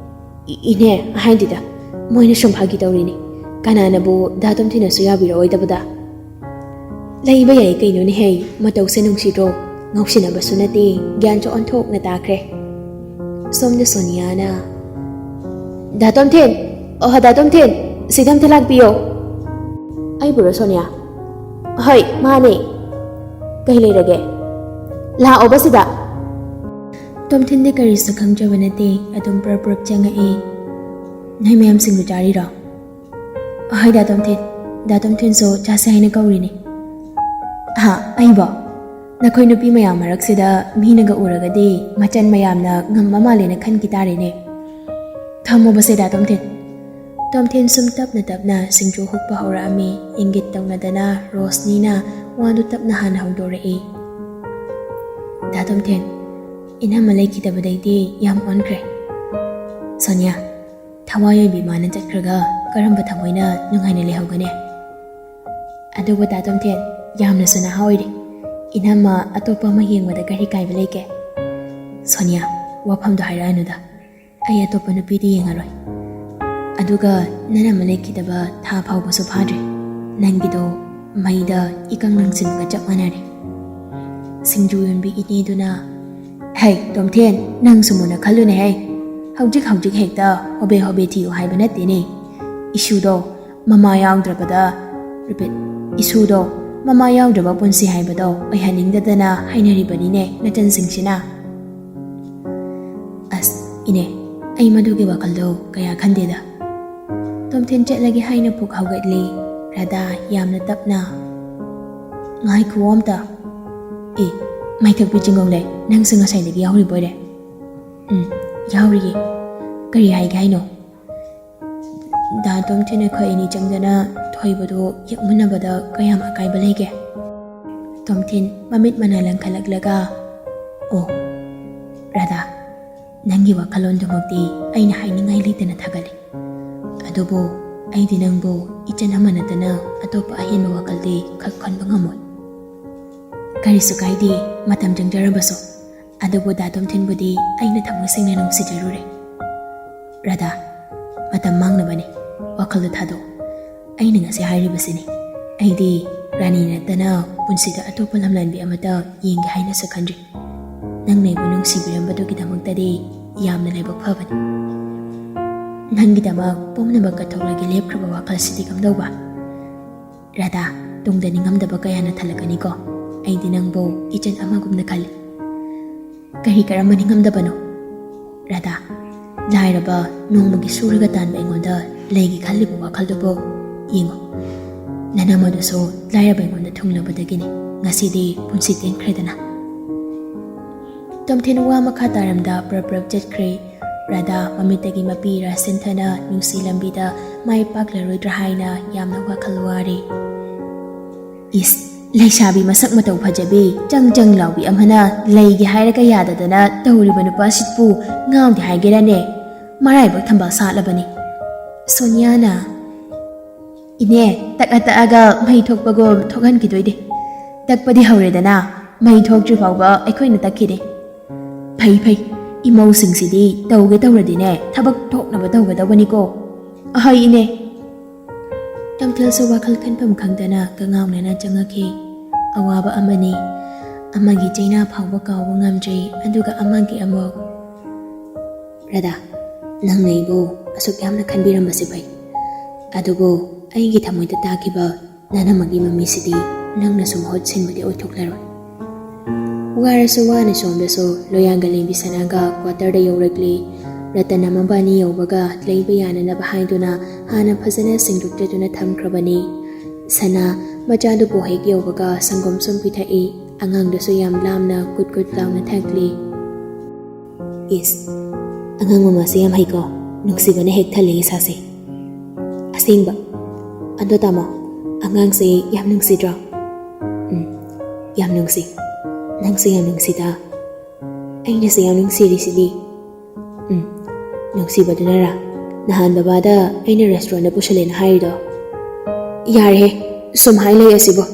"ꯏ-, ꯏꯅꯦ, ꯍꯥꯏꯗꯤꯗ, ꯃꯣꯏꯅ ꯁꯨꯝ ꯐꯥꯒꯤ ꯇꯧꯔꯤꯅꯤ꯫ ꯀꯅꯥꯅꯕꯨ ꯗꯥ ꯇꯣꯝꯊꯤꯟꯅꯁꯨ ꯌꯥꯕꯤꯔꯛꯑꯣꯏꯗꯕꯗ?" "ꯂꯩꯕ ꯌꯥꯏ ꯀꯩꯅꯣꯅꯦ ꯍꯦ, ꯃꯇꯧꯁꯦ ꯅꯨꯡꯁꯤꯗ꯭ꯔꯣ? ꯉꯥꯎꯁꯤꯟꯅꯕꯁꯨ ꯅꯠꯇꯦ, ꯒ꯭ꯌꯥꯟꯁꯨ ꯑꯣꯟꯊꯣꯛꯅ ꯇꯥꯈ꯭ꯔꯦ꯫" ꯁꯣꯝꯗ ꯁꯣꯅꯤꯌꯥꯅ, "ꯗꯥ ꯇꯣꯝꯊꯤꯟ, ꯑꯣ ꯗꯥ ꯇꯣꯝꯊꯤꯟ, ꯁꯤꯗ ꯑꯝꯇ ꯂꯥꯛꯄꯤꯌꯣ꯫" "ꯑꯩꯕꯨꯔꯣ ꯁꯣꯅꯤꯌꯥ?" "ꯍꯣꯏ, ꯃꯥꯅꯦ꯫" "ꯀꯩ ꯂꯩꯔꯒꯦ? ꯂꯥꯛꯑꯣꯕ ꯁꯤꯗ꯫" ꯇꯣꯝꯊꯤꯟꯗꯤ ꯀꯔꯤꯁꯨ ꯈꯪꯖꯕ ꯅꯠꯇꯦ, ꯑꯗꯨꯝ ꯄ꯭ꯔꯞ ꯄ꯭ꯔꯞ ꯆꯪꯉꯛꯏ꯫ "ꯅꯣꯏ ꯃꯌꯥꯝ ꯁꯤꯡꯖꯨ ꯆꯥꯔꯤꯔꯣ?" "ꯍꯣꯏ ꯗꯥ ꯇꯣꯝꯊꯤꯟ, ꯗꯥ ꯇꯣꯝꯊꯤꯟꯁꯨ ꯆꯥꯁꯦ ꯍꯥꯏꯅ ꯀꯧꯔꯤꯅꯦ꯫" "ꯍꯥ, ꯑꯩꯕꯣ? ꯅꯈꯣꯏ ꯅꯨꯄꯤ ꯃꯌꯥꯝ ꯃꯔꯛꯁꯤꯗ ꯃꯤꯅꯒ ꯎꯔꯒꯗꯤ ꯃꯆꯟ ꯃꯌꯥꯝꯅ ꯉꯝꯕ ꯃꯥꯜꯂꯦꯅ ꯈꯟꯈꯤ ꯇꯥꯔꯦꯅꯦ꯫ ꯊꯝꯃꯣꯕꯁꯦ ꯗꯥ ꯇꯣꯝꯊꯤꯟ꯫" ꯇꯣꯝꯊꯤꯟ ꯁꯨꯝ ꯇꯞꯅ ꯇꯞꯅ ꯁꯤꯡꯖꯨ ꯍꯨꯛꯄ ꯍꯧꯔꯛꯑꯝꯃꯤ꯫ ꯏꯪꯒꯤꯠ ꯇꯧꯅꯗꯅ ꯔꯣꯁꯅꯤꯅ ꯋꯥꯗꯨ ꯇꯞꯅ ꯍꯥꯟꯅ ꯍꯧꯗꯣꯔꯛꯏ꯫ "ꯗꯥ ꯇꯣꯝꯊꯤꯟ, ꯏꯅꯝꯃ ꯂꯩꯈꯤꯗꯕꯗꯩꯗꯤ ꯌꯥꯝ ꯑꯣꯟꯈ꯭ꯔꯦ꯫" "ꯁꯣꯅꯤꯌꯥ, ꯊꯋꯥꯏ ꯑꯣꯏꯕꯤ ꯃꯥꯅ ꯆꯠꯈ꯭ꯔꯒ ꯀꯔꯝꯕ ꯊꯃꯣꯏꯅ ꯅꯨꯡꯉꯥꯏꯅ ꯂꯩꯍꯧꯒꯅꯤ? ꯑꯗꯨꯕꯨ ꯗꯥ ꯇꯣꯝꯊꯤꯟ, ꯌꯥꯝꯅꯁꯨ ꯅꯍꯥ ꯑꯣꯏꯔꯤ꯫ ꯏꯅꯝꯃ ꯑꯇꯣꯞꯄ ꯑꯃ ꯌꯦꯡꯕꯗ ꯀꯔꯤ ꯀꯥꯏꯕ ꯂꯩꯒꯦ?" "ꯁꯣꯅꯤꯌꯥ, ꯋꯥꯐꯝꯗꯣ ꯍꯥꯏꯔꯛꯑꯅꯨꯗ꯫ ꯑꯩ ꯑꯇꯣꯞꯄ ꯅꯨꯄꯤꯗꯤ ꯌꯦꯡꯉꯔꯣꯏ꯫ ꯑꯗꯨꯒ ꯅꯅꯝꯃ ꯂꯩꯈꯤꯗꯕ ꯊꯥ ꯐꯥꯎꯕꯁꯨ ꯐꯥꯗ꯭ꯔꯤ꯫ ꯅꯪꯒꯤꯗꯣ ꯃꯩꯗ ꯏꯀꯪ ꯂꯪꯁꯤꯟꯕꯒ ꯆꯞ ꯃꯥꯟꯅꯔꯦ꯫" ꯁꯤꯡꯖꯨ ꯌꯣꯟꯕꯤ ꯏꯅꯦꯗꯨꯅ, "ꯍꯩ, ꯇꯣꯝꯊꯦꯟ, ꯅꯪꯁꯨ ꯃꯨꯟꯅ ꯈꯜꯂꯨꯅꯦꯍꯦ꯫ ꯍꯧꯖꯤꯛ ꯍꯧꯖꯤꯛ ꯍꯦꯛꯇ ꯍꯣꯕꯦ ꯍꯣꯕꯦ ꯊꯤꯌꯨ ꯍꯥꯏꯕ ꯅꯠꯇꯦꯅꯦ꯫ ꯏꯁꯨꯗꯣ ꯃꯃꯥ ꯌꯥꯎꯗ꯭ꯔꯕꯗ, repeat, ꯏꯁꯨꯗꯣ ꯃꯃꯥ ꯌꯥꯎꯗ꯭ꯔꯕ ꯄꯨꯟꯁꯤ ꯍꯥꯏꯕꯗꯣ ꯑꯣꯏꯍꯟꯅꯤꯡꯗꯗꯅ ꯍꯥꯏꯅꯔꯤꯕꯅꯤꯅꯦ ꯅꯆꯟꯁꯤꯡꯁꯤꯅ꯫" "ꯑꯁ, ꯏꯅꯦ, ꯑꯩ ꯃꯗꯨꯒꯤ ꯋꯥꯈꯜꯗꯣ ꯀꯌꯥ ꯈꯟꯗꯦꯗ꯫" ꯇꯣꯝꯊꯤꯟ ꯆꯠꯂꯒꯦ ꯍꯥꯏꯅ ꯄꯨꯛ ꯍꯧꯒꯠꯂꯤ꯫ ꯔꯥꯙꯥ ꯌꯥꯝꯅ ꯇꯞꯅ, "ꯉꯥꯏꯈꯨꯑꯣ ꯑꯝꯇ꯫ ꯑꯦ, ꯃꯥꯏꯊꯛꯄꯤ ꯆꯤꯡꯒꯣꯡꯂꯩ, ꯅꯪꯁꯨ ꯉꯁꯥꯏꯗꯒꯤ ꯌꯥꯎꯔꯤꯕꯣꯏꯔꯦ?" "ꯎꯝ, ꯌꯥꯎꯔꯤꯌꯦ꯫" "ꯀꯔꯤ ꯍꯥꯏꯒꯦ ꯍꯥꯏꯅꯣ?" "ꯗꯥ ꯇꯣꯝꯊꯤꯟ ꯑꯩꯈꯣꯏ ꯑꯅꯤ ꯆꯪꯗꯅ ꯊꯣꯏꯕꯗꯨ ꯌꯦꯛꯃꯤꯟꯅꯕꯗ ꯀꯌꯥꯝ ꯑꯀꯥꯏꯕ ꯂꯩꯒꯦ?" ꯇꯣꯝꯊꯤꯟ ꯃꯃꯤꯠ ꯃꯅꯥ ꯂꯪꯈꯠꯂꯛꯂꯒ, "ꯑꯣ, ꯔꯥꯙꯥ, ꯅꯪꯒꯤ ꯋꯥꯈꯜꯂꯣꯟꯗꯨꯃꯛꯇꯤ ꯑꯩꯅ ꯍꯥꯏꯅꯤꯡꯉꯥꯏ ꯂꯩꯇꯅ ꯊꯥꯒꯠꯂꯤ꯫ ꯑꯗꯨꯕꯨ ꯑꯩꯗꯤ ꯅꯪꯕꯨ ꯏꯆꯟ ꯑꯃ ꯅꯠꯇꯅ ꯑꯇꯣꯞꯄ ꯑꯍꯦꯟꯕ ꯋꯥꯈꯜꯗꯤ ꯈꯛ ꯈꯟꯕ ꯉꯝꯃꯣꯏ꯫ ꯀꯔꯤꯁꯨ ꯀꯥꯏꯗꯦ, ꯃꯇꯝ ꯆꯪꯖꯔꯕꯁꯨ꯫ ꯑꯗꯨꯕꯨ ꯗꯥ ꯇꯣꯝꯊꯤꯟꯕꯨꯗꯤ ꯑꯩꯅ ꯊꯃꯣꯏ ꯁꯦꯡꯅ ꯅꯨꯡꯁꯤꯖꯔꯨꯔꯦ꯫ ꯔꯥꯙꯥ, ꯃꯇꯝ ꯃꯥꯡꯅꯕꯅꯤ, ꯋꯥꯈꯜꯗꯨ ꯊꯥꯗꯣꯛꯎ꯫ ꯑꯩꯅ ꯉꯁꯤ ꯍꯥꯏꯔꯤꯕꯁꯤꯅꯤ꯫ ꯑꯩꯗꯤ ꯔꯥꯅꯤ ꯅꯠꯇꯅ ꯄꯨꯟꯁꯤꯗ ꯑꯇꯣꯞꯄ ꯂꯝꯂꯥꯟꯕꯤ ꯑꯃꯠꯇ ꯌꯦꯡꯒꯦ ꯍꯥꯏꯅꯁꯨ ꯈꯟꯗ꯭ꯔꯤ꯫ ꯅꯪꯅ ꯑꯩꯕꯨ ꯅꯨꯡꯁꯤꯕꯤꯔꯝꯕꯗꯨꯒꯤꯗꯃꯛꯇꯗꯤ ꯌꯥꯝꯅ ꯂꯥꯏꯕꯛ ꯐꯕꯅꯤ꯫ ꯅꯪꯒꯤꯗꯃꯛ ꯄꯨꯝꯅꯃꯛ ꯀꯠꯊꯣꯛꯂꯒꯦ ꯂꯦꯞꯈ꯭ꯔꯕ ꯋꯥꯈꯜꯁꯤꯗꯤ ꯀꯝꯗꯧꯕ? ꯔꯥꯙꯥ, ꯇꯨꯡꯗ ꯅꯤꯡꯉꯝꯗꯕ ꯀꯌꯥꯅ ꯊꯜꯂꯛꯀꯅꯤꯀꯣ꯫ ꯑꯩꯗꯤ ꯅꯪꯕꯨ ꯏꯆꯟ ꯑꯃꯒꯨꯝꯅ ꯈꯜꯂꯤ꯫ ꯀꯔꯤ ꯀꯔꯝꯕ ꯅꯤꯡꯉꯝꯗꯕꯅꯣ? ꯔꯥꯙꯥ, ꯂꯥꯏꯔꯕ, ꯅꯣꯡꯃꯒꯤ ꯁꯨꯔꯒ ꯇꯥꯟꯕ ꯑꯩꯉꯣꯟꯗ ꯂꯩꯒꯦ ꯈꯜꯂꯤꯕ ꯋꯥꯈꯜꯗꯨꯕꯨ ꯌꯦꯡꯉꯨ꯫ ꯅꯅꯝ ꯑꯗꯨꯁꯨ ꯂꯥꯏꯔꯕ ꯑꯩꯉꯣꯟꯗ ꯊꯨꯡꯂꯕꯗꯒꯤꯅꯤ ꯉꯁꯤꯗꯤ ꯄꯨꯟꯁꯤ ꯇꯦꯟꯈ꯭ꯔꯦꯗꯅ꯫ ꯇꯣꯝꯊꯤꯟ ꯋꯥ ꯃꯈꯥ ꯇꯥꯔꯝꯗ ꯄ꯭ꯔꯞ ꯄ꯭ꯔꯞ ꯆꯠꯈ꯭ꯔꯦ꯫ ꯔꯥꯙꯥ ꯃꯃꯤꯠꯇꯒꯤ ꯃꯄꯤ ꯔꯥꯁꯦꯟꯊꯅ ꯅꯨꯡꯁꯤ ꯂꯝꯕꯤꯗ ꯃꯥꯏ ꯄꯥꯛꯂꯔꯣꯏꯗ꯭ꯔꯥ ꯍꯥꯏꯅ ꯌꯥꯝꯅ ꯋꯥꯈꯜ ꯋꯥꯔꯦ꯫ ꯏꯁ, ꯂꯩꯁꯥꯕꯤ ꯃꯁꯛ ꯃꯇꯧ ꯐꯖꯕꯤ, ꯆꯪ ꯆꯪ ꯂꯥꯎꯕꯤ ꯑꯃꯅ ꯂꯩꯒꯦ ꯍꯥꯏꯔꯒ ꯌꯥꯗꯗꯅ ꯇꯧꯔꯤꯕ ꯅꯨꯄꯥꯁꯤꯕꯨ ꯉꯥꯎꯗꯦ ꯍꯥꯏꯒꯦꯔꯅꯦ? ꯃꯔꯥꯏꯕꯛ ꯊꯝꯕꯥꯜ ꯁꯥꯠꯂꯕꯅꯤ꯫ ꯁꯣꯅꯤꯌꯥꯅ, "ꯏꯅꯦ, ꯇꯛꯑ ꯇꯛꯑꯒ ꯃꯩ ꯊꯣꯛꯄꯒꯨꯝ ꯊꯣꯛꯍꯟꯈꯤꯗꯣꯏꯅꯦ꯫ ꯇꯛꯄꯗꯤ ꯍꯧꯔꯦꯗꯅ, ꯃꯩ ꯊꯣꯛꯇ꯭ꯔꯤ ꯐꯥꯎꯕ ꯑꯩꯈꯣꯏꯅ ꯇꯛꯈꯤꯅꯤ꯫ ꯐꯩ ꯐꯩ, ꯏꯃꯧꯁꯤꯡꯁꯤꯗꯤ ꯇꯧꯒꯦ ꯇꯧꯔꯗꯤꯅꯦ, ꯊꯕꯛ ꯊꯣꯛꯅꯕ ꯇꯧꯒꯗꯧꯕꯅꯤꯀꯣ꯫ ꯑꯍꯩ ꯏꯅꯦ!" ꯇꯝꯊꯤꯜꯁꯨ ꯋꯥꯈꯜ ꯈꯟꯐꯝ ꯈꯪꯗꯅ ꯀꯉꯥꯎꯅꯅ ꯆꯪꯉꯛꯈꯤ꯫ ꯑꯋꯥꯕ ꯑꯃꯅꯤ꯫ ꯑꯃꯒꯤ ꯆꯩꯅꯥ ꯐꯥꯎꯕ ꯀꯥꯎꯕ ꯉꯝꯗ꯭ꯔꯤ, ꯑꯗꯨꯒ ꯑꯃꯒꯤ ꯑꯃꯨꯛ꯫ ꯔꯥꯙꯥ, ꯅꯪꯅ ꯑꯩꯕꯨ ꯑꯁꯨꯛ ꯌꯥꯝꯅ ꯈꯟꯕꯤꯔꯝꯕꯁꯤ ꯐꯩ꯫ ꯑꯗꯨꯕꯨ ꯑꯩꯒꯤ ꯊꯃꯣꯏꯗ ꯇꯥꯈꯤꯕ ꯅꯅꯝꯃꯒꯤ ꯃꯃꯤꯁꯤꯗꯤ ꯅꯪꯅꯁꯨ ꯃꯍꯨꯠ ꯁꯤꯟꯕꯗꯤ ꯑꯣꯏꯊꯣꯛꯂꯔꯣꯏ꯫ ꯋꯥꯔꯁꯨ ꯋꯥꯅ ꯁꯣꯝꯗꯁꯨ ꯂꯣꯌꯥꯡꯒ ꯂꯦꯝꯕꯤ ꯁꯅꯥꯒ ꯀ꯭ꯋꯥꯇꯔꯗ ꯌꯧꯔꯛꯂꯤ꯫ ꯔꯇꯟ ꯃꯕꯥꯅꯤ ꯌꯧꯕꯒ ꯂꯩꯕ ꯌꯥꯅꯅꯕ ꯍꯥꯏꯗꯨꯅ ꯍꯥꯟꯅ ꯐꯖꯅ ꯁꯦꯡꯗꯣꯛꯆꯗꯨꯅ ꯊꯝꯈ꯭ꯔꯕꯅꯤ꯫ ꯁꯅꯥ ꯃꯆꯥꯗꯨꯕꯨ ꯍꯦꯛ ꯌꯧꯕꯒ ꯁꯪꯒꯣꯝ ꯁꯨꯝ ꯄꯤꯊꯛꯏ꯫ ꯑꯉꯥꯡꯗꯨꯁꯨ ꯌꯥꯝ ꯂꯥꯝꯅ ꯀꯨꯠ ꯀꯨꯠ ꯂꯥꯎꯅ ꯊꯛꯂꯤ꯫ ꯏꯁ, ꯑꯉꯥꯡ ꯃꯃꯥꯁꯦ ꯌꯥꯝ ꯍꯩꯀꯣ, ꯅꯨꯡꯁꯤꯕꯅ ꯍꯦꯛ ꯊꯜꯂꯦ ꯏꯁꯥꯁꯦ꯫ ꯑꯁꯦꯡꯕ꯫ ꯑꯗꯣ ꯇꯥꯃꯣ, ꯑꯉꯥꯡꯁꯦ ꯌꯥꯝ ꯅꯨꯡꯁꯤꯗ꯭ꯔꯣ? ꯎꯝ, ꯌꯥꯝ ꯅꯨꯡꯁꯤ꯫ ꯅꯪꯁꯨ ꯌꯥꯝ ꯅꯨꯡꯁꯤꯗ꯫ ꯑꯩꯅꯁꯨ ꯌꯥꯝ ꯅꯨꯡꯁꯤꯔꯤꯁꯤꯗꯤ꯫ ꯎꯝ, ꯅꯨꯡꯁꯤꯕꯗꯨꯅꯔꯥ? ꯅꯍꯥꯟ ꯕꯕꯥꯗ ꯑꯩꯅ ꯔꯦꯁꯇꯨꯔꯦꯟꯗ ꯄꯨꯁꯜꯂꯦꯅ ꯍꯥꯏꯔꯤꯗꯣ꯫ ꯌꯥꯔꯦꯍꯦ, ꯁꯨꯝ ꯍꯥꯏ ꯂꯩ ꯑꯁꯤꯕꯨ꯫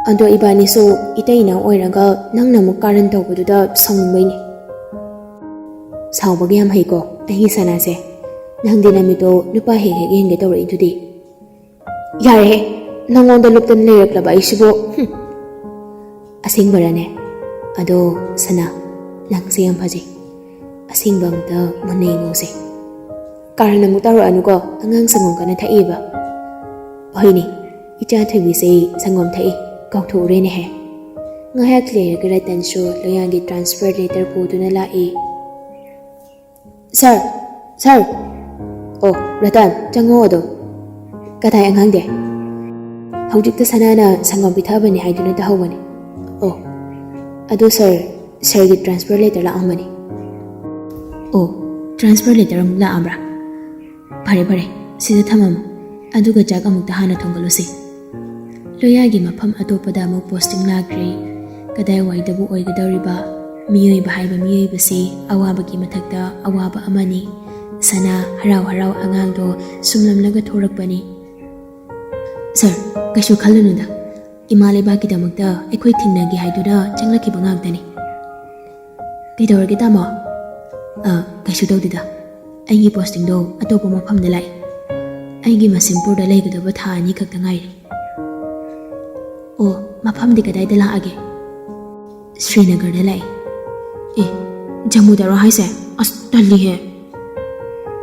ꯑꯗꯣ ꯏꯕꯥꯅꯤꯁꯨ ꯏꯇꯩ ꯏꯅꯥꯎ ꯑꯣꯏꯔꯒ ꯅꯪꯅ ꯑꯃꯨꯛ ꯀꯥꯔꯟ ꯇꯧꯕꯗꯨꯗ ꯁꯥꯎꯅꯤꯡꯕꯩꯅꯤ꯫ ꯁꯥꯎꯕꯒ ꯌꯥꯝ ꯍꯩꯀꯣ ꯑꯩꯒꯤ ꯁꯅꯥꯁꯦ꯫ ꯅꯪꯗꯤ ꯅꯃꯤꯠꯇꯣ ꯅꯨꯄꯥ ꯍꯦꯛ ꯍꯦꯛ ꯌꯦꯡꯒꯦ ꯇꯧꯔꯛꯏꯗꯨꯗꯤ꯫ ꯌꯥꯔꯦꯍꯦ, ꯅꯪꯉꯣꯟꯗ ꯂꯨꯞꯇꯅ ꯂꯩꯔꯛꯂꯕ ꯑꯩꯁꯤꯕꯨ꯫ ꯍꯨꯝ꯫ ꯑꯁꯦꯡꯕꯔꯅꯦ? ꯑꯗꯣ ꯁꯅꯥ, ꯅꯪꯁꯦ ꯌꯥꯝ ꯐꯖꯩ꯫ ꯑꯁꯦꯡꯕ ꯑꯝꯇ ꯃꯨꯟꯅ ꯌꯦꯡꯉꯧꯁꯦ꯫ ꯀꯥꯔꯟ ꯑꯃꯨꯛ ꯇꯧꯔꯛꯑꯅꯨꯀꯣ, ꯑꯉꯥꯡ ꯁꯪꯒꯣꯝ ꯀꯟꯅ ꯊꯛꯏꯕ꯫ ꯍꯣꯏꯅꯦ, ꯏꯆꯥ ꯊꯣꯏꯕꯤꯁꯦ ꯁꯪꯒꯣꯝ ꯊꯛꯏ, ꯀꯥꯎꯊꯣꯛꯎꯔꯦꯅꯦꯍꯦ꯫ ꯉꯥꯏꯍꯥꯛ ꯂꯩꯔꯒ ꯔꯇꯟꯁꯨ ꯂꯣꯌꯥꯒꯤ transfer letter ꯄꯨꯗꯨꯅ ꯂꯥꯛꯏ꯫ "ꯁꯥꯔ, ꯁꯥꯔ!" "ꯑꯣ, ꯔꯇꯟ, ꯆꯪꯉꯣ ꯑꯗꯨꯝ꯫ ꯀꯗꯥꯏ ꯑꯉꯥꯡꯗꯤ?" "ꯍꯧꯖꯤꯛꯇ ꯁꯅꯥꯅ ꯁꯪꯒꯣꯝ ꯄꯤꯊꯛꯑꯕꯅꯤ ꯍꯥꯏꯗꯨꯅ ꯇꯧꯍꯧꯕꯅꯤ꯫" "ꯑꯣ, ꯑꯗꯨ ꯁꯥꯔ, ꯁꯥꯔꯒꯤ transfer letter ꯂꯥꯛꯑꯝꯕꯅꯤ꯫" "ꯑꯣ, transfer letter ꯑꯃꯨꯛ ꯂꯥꯛꯑꯕ꯭ꯔꯥ? ꯐꯔꯦ, ꯐꯔꯦ, ꯁꯤꯗ ꯊꯝꯃꯝꯃꯣ, ꯑꯗꯨꯒ ꯆꯥꯛ ꯑꯃꯨꯛꯇ ꯍꯥꯟꯅ ꯊꯣꯡꯒꯠꯂꯨꯁꯤ꯫" ꯂꯣꯌꯥꯒꯤ ꯃꯐꯝ ꯑꯇꯣꯞꯄꯗ ꯑꯃꯨꯛ posting ꯂꯥꯛꯈ꯭ꯔꯦ꯫ ꯀꯗꯥꯏꯋꯥꯏꯗꯕꯨ ꯑꯣꯏꯒꯗꯧꯔꯤꯕ? ꯃꯤꯑꯣꯏꯕ ꯍꯥꯏꯕ ꯃꯤꯑꯣꯏꯕꯁꯤ ꯑꯋꯥꯕꯒꯤ ꯃꯊꯛꯇ ꯑꯋꯥꯕ ꯑꯃꯅꯤ꯫ ꯁꯅꯥ ꯍꯔꯥꯎ ꯍꯔꯥꯎ ꯑꯉꯥꯡꯗꯣ ꯁꯨꯝꯂꯝꯂꯒ ꯊꯣꯔꯛꯄꯅꯤ꯫ "ꯁꯥꯔ, ꯀꯩꯁꯨ ꯈꯜꯂꯨꯅꯨꯗ꯫ ꯏꯃꯥ ꯂꯩꯕꯥꯛꯀꯤꯗꯃꯛꯇ ꯑꯩꯈꯣꯏ ꯊꯤꯡꯅꯒꯦ ꯍꯥꯏꯗꯨꯅ ꯆꯪꯂꯛꯈꯤꯕ ꯉꯥꯛꯇꯅꯤ꯫" "ꯀꯩꯗꯧꯔꯒꯦ, ꯇꯥꯃꯣ?" "ꯑ, ꯀꯩꯁꯨ ꯇꯧꯗꯦꯗ꯫ ꯑꯩꯒꯤ postingꯗꯣ ꯑꯇꯣꯞꯄ ꯃꯐꯝꯗ ꯂꯥꯛꯏ꯫ ꯑꯩꯒꯤ ꯃꯁꯤꯝꯄꯨꯔꯗ ꯂꯩꯒꯗꯕ ꯊꯥ ꯑꯅꯤ ꯈꯛꯇ ꯉꯥꯏꯔꯦ꯫" "ꯑꯣ, ꯃꯐꯝꯗꯤ ꯀꯗꯥꯏꯗ ꯂꯥꯛꯑꯒꯦ?" "ꯁ꯭ꯔꯤꯅꯒꯔꯗ ꯂꯥꯛꯏ꯫" "ꯑꯦ, ꯖꯝꯃꯨꯗꯔꯣ ꯍꯥꯏꯁꯦ? ꯑꯁ, ꯇꯜꯂꯤꯍꯦ!"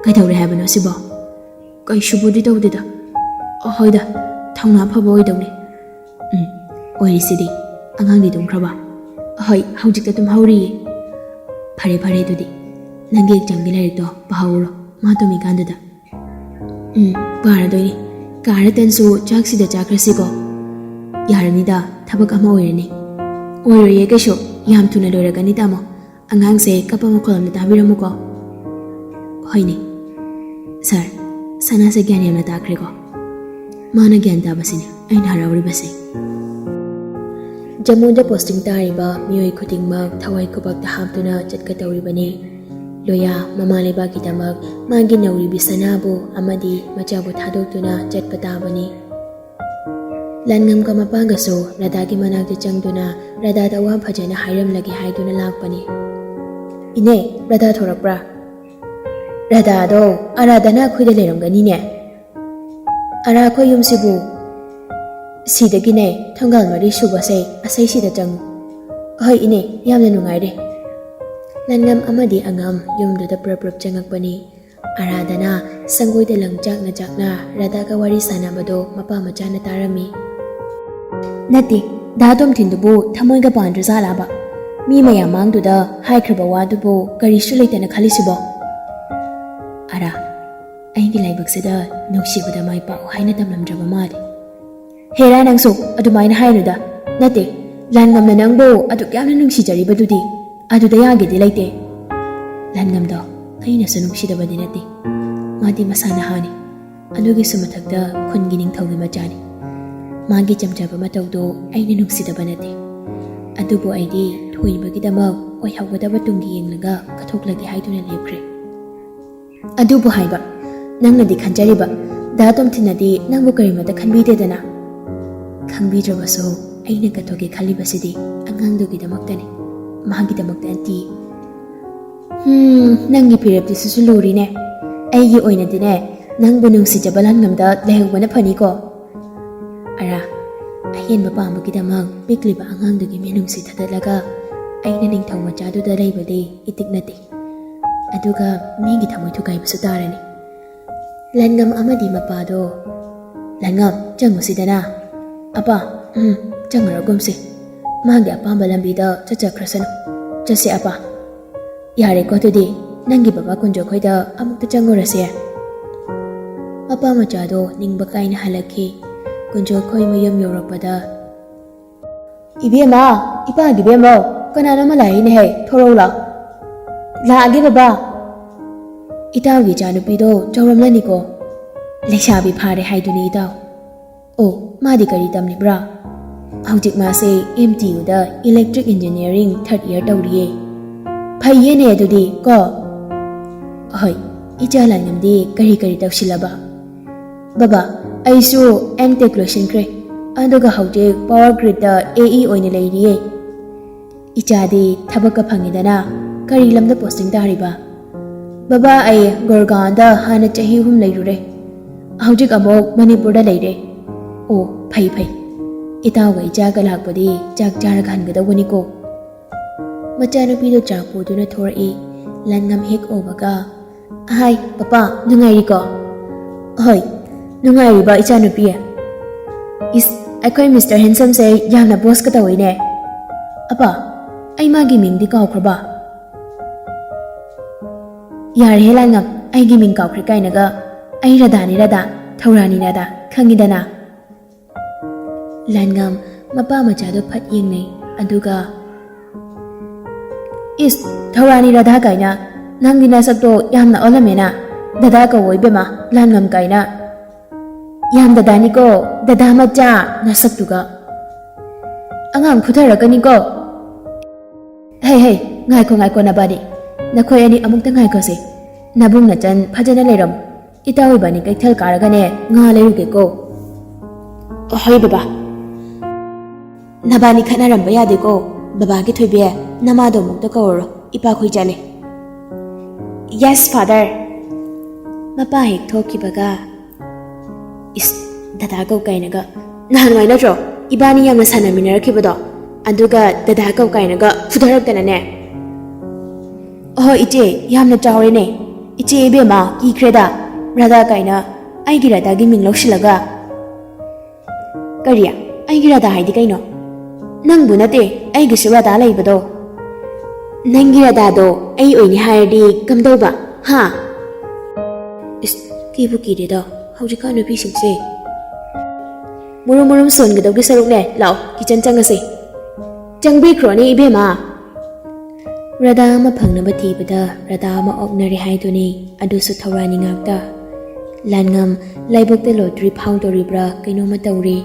"ꯀꯩꯗꯧꯔꯦ ꯍꯥꯏꯕꯅꯣ ꯁꯤꯕꯣ?" "ꯀꯩꯁꯨꯕꯨꯗꯤ ꯇꯧꯗꯦꯗ꯫ ꯍꯣꯏꯗ, ꯊꯧꯅꯥ ꯐꯕ ꯑꯣꯏꯗꯧꯅꯦ꯫" "ꯎꯝ, ꯑꯣꯏꯔꯤꯁꯤꯗꯤ꯫ ꯑꯉꯥꯡꯗꯤ ꯇꯨꯝꯈ꯭ꯔꯕ?" "ꯍꯣꯏ, ꯍꯧꯖꯤꯛꯇ ꯇꯨꯝꯍꯧꯔꯤꯌꯦ꯫" "ꯐꯔꯦ, ꯐꯔꯦ, ꯑꯗꯨꯗꯤ ꯅꯪꯒꯤ examꯒꯤ ꯂꯥꯏꯔꯤꯛꯇꯣ ꯄꯥꯍꯧꯔꯣ, ꯃꯥ ꯇꯨꯝꯃꯤꯀꯥꯟꯗꯨꯗ꯫" "ꯎꯝ, ꯄꯥꯔꯗꯣꯏꯅꯤ꯫ ꯀꯥ ꯔꯇꯟꯁꯨ ꯆꯥꯛꯁꯤꯗ ꯆꯥꯈ꯭ꯔꯁꯤꯀꯣ꯫" "ꯌꯥꯔꯅꯤꯗ, ꯊꯕꯛ ꯑꯃ ꯑꯣꯏꯔꯅꯤ꯫" "ꯑꯣꯏꯔꯣꯏꯌꯦ ꯀꯩꯁꯨ, ꯌꯥꯝ ꯊꯨꯅ ꯂꯣꯏꯔꯛꯀꯅꯤ, ꯇꯥꯃꯣ꯫ ꯑꯉꯥꯡꯁꯦ ꯀꯞꯄ ꯃꯈꯣꯜ ꯑꯝꯇ ꯇꯥꯕꯤꯔꯝꯃꯨꯀꯣ꯫" "ꯍꯣꯏꯅꯦ꯫ ꯁꯥꯔ, ꯁꯅꯥꯁꯦ ꯒ꯭ꯌꯥꯟ ꯌꯥꯝꯅ ꯇꯥꯈ꯭ꯔꯦꯀꯣ꯫ ꯃꯥꯅ ꯒ꯭ꯌꯥꯟ ꯇꯥꯕꯁꯤꯅꯦ ꯑꯩꯅ ꯍꯔꯥꯎꯔꯤꯕꯁꯦ꯫" ꯖꯝꯃꯨꯗ posting ꯇꯥꯔꯤꯕ ꯃꯤꯑꯣꯏ ꯈꯨꯗꯤꯡꯃꯛ ꯊꯋꯥꯏ ꯈꯨꯕꯛꯇ ꯍꯥꯞꯇꯨꯅ ꯆꯠꯀꯗꯧꯔꯤꯕꯅꯤ꯫ ꯂꯣꯌꯥ ꯃꯃꯥ ꯂꯩꯕꯥꯛꯀꯤꯗꯃꯛ ꯃꯥꯒꯤ ꯅꯧꯔꯤꯕꯤ ꯁꯅꯥꯕꯨ ꯑꯃꯗꯤ ꯃꯆꯥꯕꯨ ꯊꯥꯗꯣꯛꯇꯨꯅ ꯆꯠꯄ ꯇꯥꯕꯅꯤ꯫ ꯂꯥꯟꯉꯝꯒ ꯃꯄꯥꯒꯁꯨ ꯔꯥꯙꯥꯒꯤ ꯃꯅꯥꯛꯇ ꯆꯪꯗꯨꯅ ꯔꯥꯙꯥꯗ ꯋꯥ ꯐꯖꯅ ꯍꯥꯏꯔꯝꯂꯒꯦ ꯍꯥꯏꯗꯨꯅ ꯂꯥꯛꯄꯅꯤ꯫ "ꯏꯅꯦ, ꯔꯥꯙꯥ ꯊꯣꯔꯛꯄ꯭ꯔꯥ?" "ꯔꯥꯙꯥꯗꯣ ꯑꯔꯥꯙꯅꯥ ꯑꯩꯈꯣꯏꯗ ꯂꯩꯔꯝꯒꯅꯤꯅꯦ꯫ ꯑꯔꯥ, ꯑꯩꯈꯣꯏ ꯌꯨꯝꯁꯤꯕꯨ ꯁꯤꯗꯒꯤꯅꯦ, ꯊꯣꯡꯒꯥꯜ ꯃꯔꯤ ꯁꯨꯕꯁꯦ ꯑꯁꯩꯁꯤꯗ ꯆꯪꯉꯨ꯫" "ꯑꯍꯣꯏ ꯏꯅꯦ, ꯌꯥꯝꯅ ꯅꯨꯡꯉꯥꯏꯔꯦ꯫" ꯂꯥꯟꯉꯝ ꯑꯃꯗꯤ ꯑꯉꯝ ꯌꯨꯝꯗꯨꯗ ꯄ꯭ꯔꯞ ꯄ꯭ꯔꯞ ꯆꯪꯉꯛꯄꯅꯤ꯫ ꯑꯔꯥꯙꯅꯥ ꯁꯪꯒꯣꯏꯗ ꯂꯪ ꯆꯥꯛꯅ ꯆꯥꯛꯅ ꯔꯥꯙꯥꯒ ꯋꯥꯔꯤ ꯁꯥꯟꯅꯕꯗꯣ ꯃꯄꯥ ꯃꯆꯥꯅ ꯇꯥꯔꯝꯃꯤ꯫ "ꯅꯠꯇꯦ, ꯗꯥ ꯇꯣꯝꯊꯤꯟꯗꯨꯕꯨ ꯊꯃꯣꯏꯒ ꯄꯥꯟꯗ꯭ꯔꯖꯥꯠꯂꯥꯕ? ꯃꯤ ꯃꯌꯥꯝ ꯃꯥꯡꯗꯨꯗ ꯍꯥꯏꯈ꯭ꯔꯕ ꯋꯥꯗꯨꯕꯨ ꯀꯔꯤꯁꯨ ꯂꯩꯇꯅ ꯈꯜꯂꯤꯁꯤꯕꯣ?" "ꯑꯔꯥ, ꯑꯩꯒꯤ ꯂꯥꯏꯕꯛꯁꯤꯗ ꯅꯨꯡꯁꯤꯕꯗ ꯃꯥꯏ ꯄꯥꯛꯎ ꯍꯥꯏꯅ ꯇꯝꯂꯝꯗ꯭ꯔꯕ ꯃꯥꯜꯂꯤ꯫" "ꯍꯦꯔꯥ, ꯅꯪꯁꯨ ꯑꯗꯨꯃꯥꯏꯅ ꯍꯥꯏꯅꯨꯗ꯫ ꯅꯠꯇꯦ, ꯂꯥꯟꯉꯝꯅ ꯅꯪꯕꯨ ꯑꯗꯨꯛ ꯌꯥꯝꯅ ꯅꯨꯡꯁꯤꯖꯔꯤꯕꯗꯨꯗꯤ꯫ ꯑꯗꯨꯗ ꯌꯥꯒꯦꯗꯤ ꯂꯩꯇꯦ꯫" "ꯂꯥꯟꯉꯝꯗꯣ ꯑꯩꯅꯁꯨ ꯅꯨꯡꯁꯤꯗꯕꯗꯤ ꯅꯠꯇꯦ꯫ ꯃꯥꯗꯤ ꯃꯁꯥ ꯅꯍꯥꯅꯤ꯫ ꯑꯗꯨꯒꯤꯁꯨ ꯃꯊꯛꯇ ꯈꯨꯟꯒꯤ ꯅꯤꯡꯊꯧꯒꯤ ꯃꯆꯥꯅꯤ꯫ ꯃꯥꯒꯤ ꯆꯝꯖꯕ ꯃꯇꯧꯗꯣ ꯑꯩꯅ ꯅꯨꯡꯁꯤꯗꯕ ꯅꯠꯇꯦ꯫ ꯑꯗꯨꯕꯨ ꯑꯩꯗꯤ ꯊꯣꯏꯕꯒꯤꯗꯃꯛ ꯑꯣꯏꯍꯧꯒꯗꯕ ꯇꯨꯡꯒꯤ ꯌꯦꯡꯂꯒ ꯀꯠꯊꯣꯛꯂꯒꯦ ꯍꯥꯏꯗꯨꯅ ꯂꯦꯞꯈ꯭ꯔꯦ꯫" "ꯑꯗꯨꯕꯨ ꯍꯥꯏꯕ, ꯅꯪꯅꯗꯤ ꯈꯟꯖꯔꯤꯕ, ꯗꯥ ꯇꯣꯝꯊꯤꯟꯅꯗꯤ ꯅꯪꯕꯨ ꯀꯔꯤꯃꯠꯇ ꯈꯟꯕꯤꯗꯦꯗꯅ?" "ꯈꯪꯕꯤꯗ꯭ꯔꯕꯁꯨ ꯑꯩꯅ ꯀꯠꯊꯣꯛꯀꯦ ꯈꯜꯂꯤꯕꯁꯤꯗꯤ ꯑꯉꯥꯡꯗꯨꯒꯤꯗꯃꯛꯇꯅꯤ, ꯃꯥꯒꯤꯗꯃꯛꯇ ꯅꯠꯇꯦ꯫" "ꯍꯝ, ꯅꯪꯒꯤ ꯐꯤꯔꯦꯞꯇꯤ ꯁꯤꯁꯨ ꯂꯨꯔꯤꯅꯦ꯫ ꯑꯩꯒꯤ ꯑꯣꯏꯅꯗꯤꯅꯦ, ꯅꯪꯕꯨ ꯅꯨꯡꯁꯤꯖꯕ ꯂꯥꯟꯉꯝꯗ ꯂꯩꯍꯧꯕꯅ ꯐꯅꯤꯀꯣ꯫" "ꯑꯔꯥ, ꯑꯍꯦꯟꯕ ꯄꯥꯝꯕꯒꯤꯗꯃꯛ ꯄꯤꯛꯂꯤꯕ ꯑꯉꯥꯡꯗꯨꯒꯤ ꯃꯤꯅꯨꯡꯁꯤ ꯊꯗꯠꯂꯒ ꯑꯩꯅ ꯅꯤꯡꯊꯧ ꯃꯆꯥꯗꯨꯗ ꯂꯩꯕꯗꯤ ꯏꯇꯤꯛ ꯅꯠꯇꯦ꯫ ꯑꯗꯨꯒ ꯃꯤꯒꯤ ꯊꯃꯣꯏ ꯊꯨꯒꯥꯏꯕꯁꯨ ꯇꯥꯔꯅꯤ꯫" ꯂꯥꯟꯉꯝ ꯑꯃꯗꯤ ꯃꯄꯥꯗꯣ, "ꯂꯥꯟꯉꯝ, ꯆꯪꯉꯨꯁꯤꯗꯅ꯫" "ꯑꯄꯥ, ꯎꯝ, ꯆꯪꯉꯔꯒꯨꯝꯁꯤ꯫ ꯃꯥꯒꯤ ꯑꯄꯥꯝꯕ ꯂꯝꯕꯤꯗ ꯆꯠꯆꯈ꯭ꯔꯁꯅꯨ꯫ ꯆꯠꯁꯤ ꯑꯄꯥ꯫" "ꯌꯥꯔꯦꯀꯣ, ꯑꯗꯨꯗꯤ ꯅꯪꯒꯤ ꯕꯕꯥ ꯀꯨꯟꯖꯣ ꯈꯣꯏꯗ ꯑꯃꯨꯛꯇ ꯆꯪꯉꯨꯔꯁꯦ꯫" ꯃꯄꯥ ꯃꯆꯥꯗꯣ ꯅꯤꯡꯕ ꯀꯥꯏꯅ ꯍꯜꯂꯛꯈꯤ꯫ ꯀꯨꯟꯖꯣ ꯈꯣꯏ ꯃꯌꯨꯝ ꯌꯧꯔꯛꯄꯗ, "ꯏꯕꯦꯝꯃ, ꯏꯄꯥꯒꯤ ꯏꯕꯦꯝꯃ, ꯀꯅꯥꯅꯣ ꯑꯃ ꯂꯥꯛꯏꯅꯦꯍꯦ, ꯊꯣꯔꯛꯎ ꯂꯥꯎ꯫" "ꯂꯥꯛꯑꯒꯦ ꯕꯕꯥ꯫" "ꯏꯇꯥꯎꯒꯤ ꯏꯆꯥꯅꯨꯄꯤꯗꯣ ꯆꯥꯎꯔꯝꯂꯅꯤꯀꯣ, ꯂꯩꯁꯥꯕꯤ ꯐꯥꯔꯦ ꯍꯥꯏꯗꯨꯅꯤ ꯏꯇꯥꯎ꯫" "ꯑꯣ, ꯃꯥꯗꯤ ꯀꯔꯤ ꯇꯝꯂꯤꯕ꯭ꯔꯥ?" "ꯍꯧꯖꯤꯛ ꯃꯥꯁꯦ ꯑꯦꯝ ꯇꯤ ꯌꯨꯗ Electric Engineering third year ꯇꯧꯔꯤꯌꯦ꯫" "ꯐꯩꯌꯦꯅꯦ ꯑꯗꯨꯗꯤ ꯀꯣ꯫ ꯍꯣꯏ, ꯏꯆꯥ ꯂꯥꯟꯉꯝꯗꯤ ꯀꯔꯤ ꯀꯔꯤ ꯇꯧꯁꯤꯜꯂꯕ? ꯕꯕꯥ, ꯑꯩꯁꯨ M Tech ꯂꯣꯏꯁꯤꯟꯈ꯭ꯔꯦ, ꯑꯗꯨꯒ ꯍꯧꯖꯤꯛ Power Gridꯇ A E ꯑꯣꯏꯅ ꯂꯩꯔꯤꯌꯦ꯫ ꯏꯆꯥꯗꯤ ꯊꯕꯛꯀ ꯐꯪꯉꯤꯗꯅ, ꯀꯔꯤ ꯂꯝꯗ posting ꯇꯥꯔꯤꯕ? ꯕꯕꯥ, ꯑꯩ ꯒꯨꯔꯒꯥꯎꯟꯗ ꯍꯥꯟꯅ ꯆꯍꯤ ꯑꯍꯨꯝ ꯂꯩꯔꯨꯔꯦ, ꯍꯧꯖꯤꯛ ꯑꯃꯨꯛ ꯃꯅꯤꯄꯨꯔꯗ ꯂꯩꯔꯦ꯫ ꯑꯣ, ꯐꯩ ꯐꯩ, ꯏꯇꯥꯎꯒ ꯏꯆꯥꯒ ꯂꯥꯛꯄꯗꯤ ꯆꯥꯛ ꯆꯥꯔꯒ ꯍꯟꯒꯗꯧꯕꯅꯤꯀꯣ꯫ ꯃꯆꯥꯅꯨꯄꯤꯗꯣ ꯆꯥꯛ ꯄꯨꯗꯨꯅ ꯊꯣꯔꯛꯏ꯫ ꯂꯥꯟꯉꯝ ꯍꯦꯛ ꯎꯕꯒ, "ꯍꯥꯏ, ꯄꯄꯥ, ꯅꯨꯡꯉꯥꯏꯔꯤꯀꯣ?" "ꯍꯣꯏ, ꯅꯨꯡꯉꯥꯏꯔꯤꯕ ꯏꯆꯥꯅꯨꯄꯤ?" "ꯏꯁ, ꯑꯩꯈꯣꯏ Mister Handsomeꯁꯦ ꯌꯥꯝꯅ bossꯀ ꯇꯧꯏꯅꯦ꯫ ꯑꯄꯥ, ꯑꯩ ꯃꯥꯒꯤ ꯃꯤꯡꯗꯤ ꯀꯥꯎꯈ꯭ꯔꯕ?" "ꯌꯥꯔꯦꯍꯦ ꯂꯥꯟꯉꯝ, ꯑꯩꯒꯤ ꯃꯤꯡ ꯀꯥꯎꯈ꯭ꯔꯦ ꯀꯥꯏꯅꯒ꯫ ꯑꯩ ꯔꯥꯙꯥꯅꯤ ꯔꯥꯙꯥ, ꯊꯧꯔꯥꯅꯤ ꯔꯥꯙꯥ, ꯈꯪꯉꯤꯗꯅ?" ꯂꯥꯟꯉꯝ ꯃꯄꯥ ꯃꯆꯥꯗꯣ ꯐꯠ ꯌꯦꯡꯅꯩ, ꯑꯗꯨꯒ, "ꯏꯁ, ꯊꯧꯔꯥꯅꯤ ꯔꯥꯙꯥ ꯀꯥꯏꯅ, ꯅꯪꯗꯤ ꯅꯁꯛꯇꯣ ꯌꯥꯝꯅ ꯑꯣꯜꯂꯝꯃꯦꯅ꯫ ꯗꯗꯥ ꯀꯧꯋꯣ ꯏꯕꯦꯝꯃ, ꯂꯥꯟꯉꯝ ꯀꯥꯏꯅ꯫ ꯌꯥꯝ ꯗꯗꯥꯅꯤꯀꯣ, ꯗꯗꯥ ꯃꯆꯥ ꯅꯁꯛꯇꯨꯒ꯫ ꯑꯉꯥꯡ ꯐꯨꯊꯔꯛꯀꯅꯤꯀꯣ꯫ ꯍꯩ ꯍꯩ, ꯉꯥꯏꯈꯣ ꯉꯥꯏꯈꯣ ꯅꯕꯥꯅꯤ, ꯅꯈꯣꯏ ꯑꯅꯤ ꯑꯃꯨꯛꯇ ꯉꯥꯏꯈꯣꯁꯦ꯫ ꯅꯕꯨꯡ ꯅꯆꯟ ꯐꯖꯅ ꯂꯩꯔꯝꯃꯨ꯫ ꯏꯇꯥꯎ ꯏꯕꯥꯅꯤ ꯀꯩꯊꯦꯜ ꯀꯥꯔꯒꯅꯦ ꯉꯥ ꯂꯩꯔꯨꯒꯦꯀꯣ꯫" "ꯍꯣꯏ ꯕꯕꯥ꯫" "ꯅꯕꯥꯅꯤ ꯈꯠꯅꯔꯝꯕ ꯌꯥꯗꯦꯀꯣ꯫ ꯕꯕꯥꯒꯤ ꯊꯣꯏꯕꯤ, ꯅꯃꯥꯗꯣ ꯑꯃꯨꯛꯇ ꯀꯧꯔꯨꯔꯣ, ꯏꯄꯥꯈꯣꯏ ꯆꯠꯂꯦ꯫" "Yes father꯫" ꯃꯄꯥ ꯍꯦꯛ ꯊꯣꯛꯈꯤꯕꯒ, "ꯏꯁ, ꯗꯗꯥ ꯀꯧ ꯀꯥꯏꯅꯒ, ꯅꯍꯥꯟꯋꯥꯏ ꯅꯠꯇ꯭ꯔꯣ ꯏꯕꯥꯅꯤ ꯌꯥꯝꯅ ꯁꯥꯟꯅꯃꯤꯟꯅꯔꯛꯈꯤꯕꯗꯣ? ꯑꯗꯨꯒ ꯗꯗꯥ ꯀꯧ ꯀꯥꯏꯅꯒ ꯐꯨꯊꯔꯛꯇꯅꯅꯦ꯫" "ꯑꯍꯣ ꯏꯆꯦ, ꯌꯥꯝꯅ ꯆꯥꯎꯔꯦꯅꯦ꯫ ꯏꯆꯦ ꯏꯕꯦꯝꯃ, ꯀꯤꯈ꯭ꯔꯦꯗ, ꯔꯥꯙꯥ ꯀꯥꯏꯅ ꯑꯩꯒꯤ ꯔꯥꯙꯥꯒꯤ ꯃꯤꯡ ꯂꯧꯁꯤꯜꯂꯒ꯫" "ꯀꯔꯤ? ꯑꯩꯒꯤ ꯔꯥꯙꯥ ꯍꯥꯏꯗꯤ ꯀꯩꯅꯣ?" "ꯅꯪꯕꯨ ꯅꯠꯇꯦ, ꯑꯩꯒꯤꯁꯨ ꯔꯥꯙꯥ ꯂꯩꯕꯗꯣ꯫" "ꯅꯪꯒꯤ ꯔꯥꯙꯥꯗꯣ ꯑꯩ ꯑꯣꯏꯅꯤ ꯍꯥꯏꯔꯗꯤ ꯀꯝꯗꯧꯕ, ꯍꯥ?" ꯏꯁ, ꯀꯤꯕꯨ ꯀꯤꯔꯦꯗ ꯍꯧꯖꯤꯛꯀꯥꯟ ꯅꯨꯄꯤꯁꯤꯡꯁꯦ꯫ "ꯃꯨꯔꯨꯝ ꯃꯨꯔꯨꯝ ꯁꯣꯟꯒꯗꯧꯒꯤ ꯁꯔꯨꯛꯅꯦ, ꯂꯥꯛꯑꯣ, kitchen ꯆꯪꯉꯁꯦ꯫" "ꯆꯪꯕꯤꯈ꯭ꯔꯣꯅꯦ ꯏꯕꯦꯝꯃ꯫" ꯔꯥꯙꯥ ꯑꯃ ꯐꯪꯅꯕ ꯊꯤꯕꯗ ꯔꯥꯙꯥ ꯑꯃ ꯑꯣꯛꯅꯔꯦ ꯍꯥꯏꯗꯨꯅꯤ, ꯑꯗꯨꯁꯨ ꯊꯧꯔꯥꯅꯤ ꯉꯥꯛꯇ꯫ ꯂꯥꯟꯉꯝ ꯂꯥꯏꯕꯛꯇ lottery ꯐꯥꯎꯗꯣꯔꯤꯕ꯭ꯔꯥ ꯀꯩꯅꯣꯝꯃ ꯇꯧꯔꯦ꯫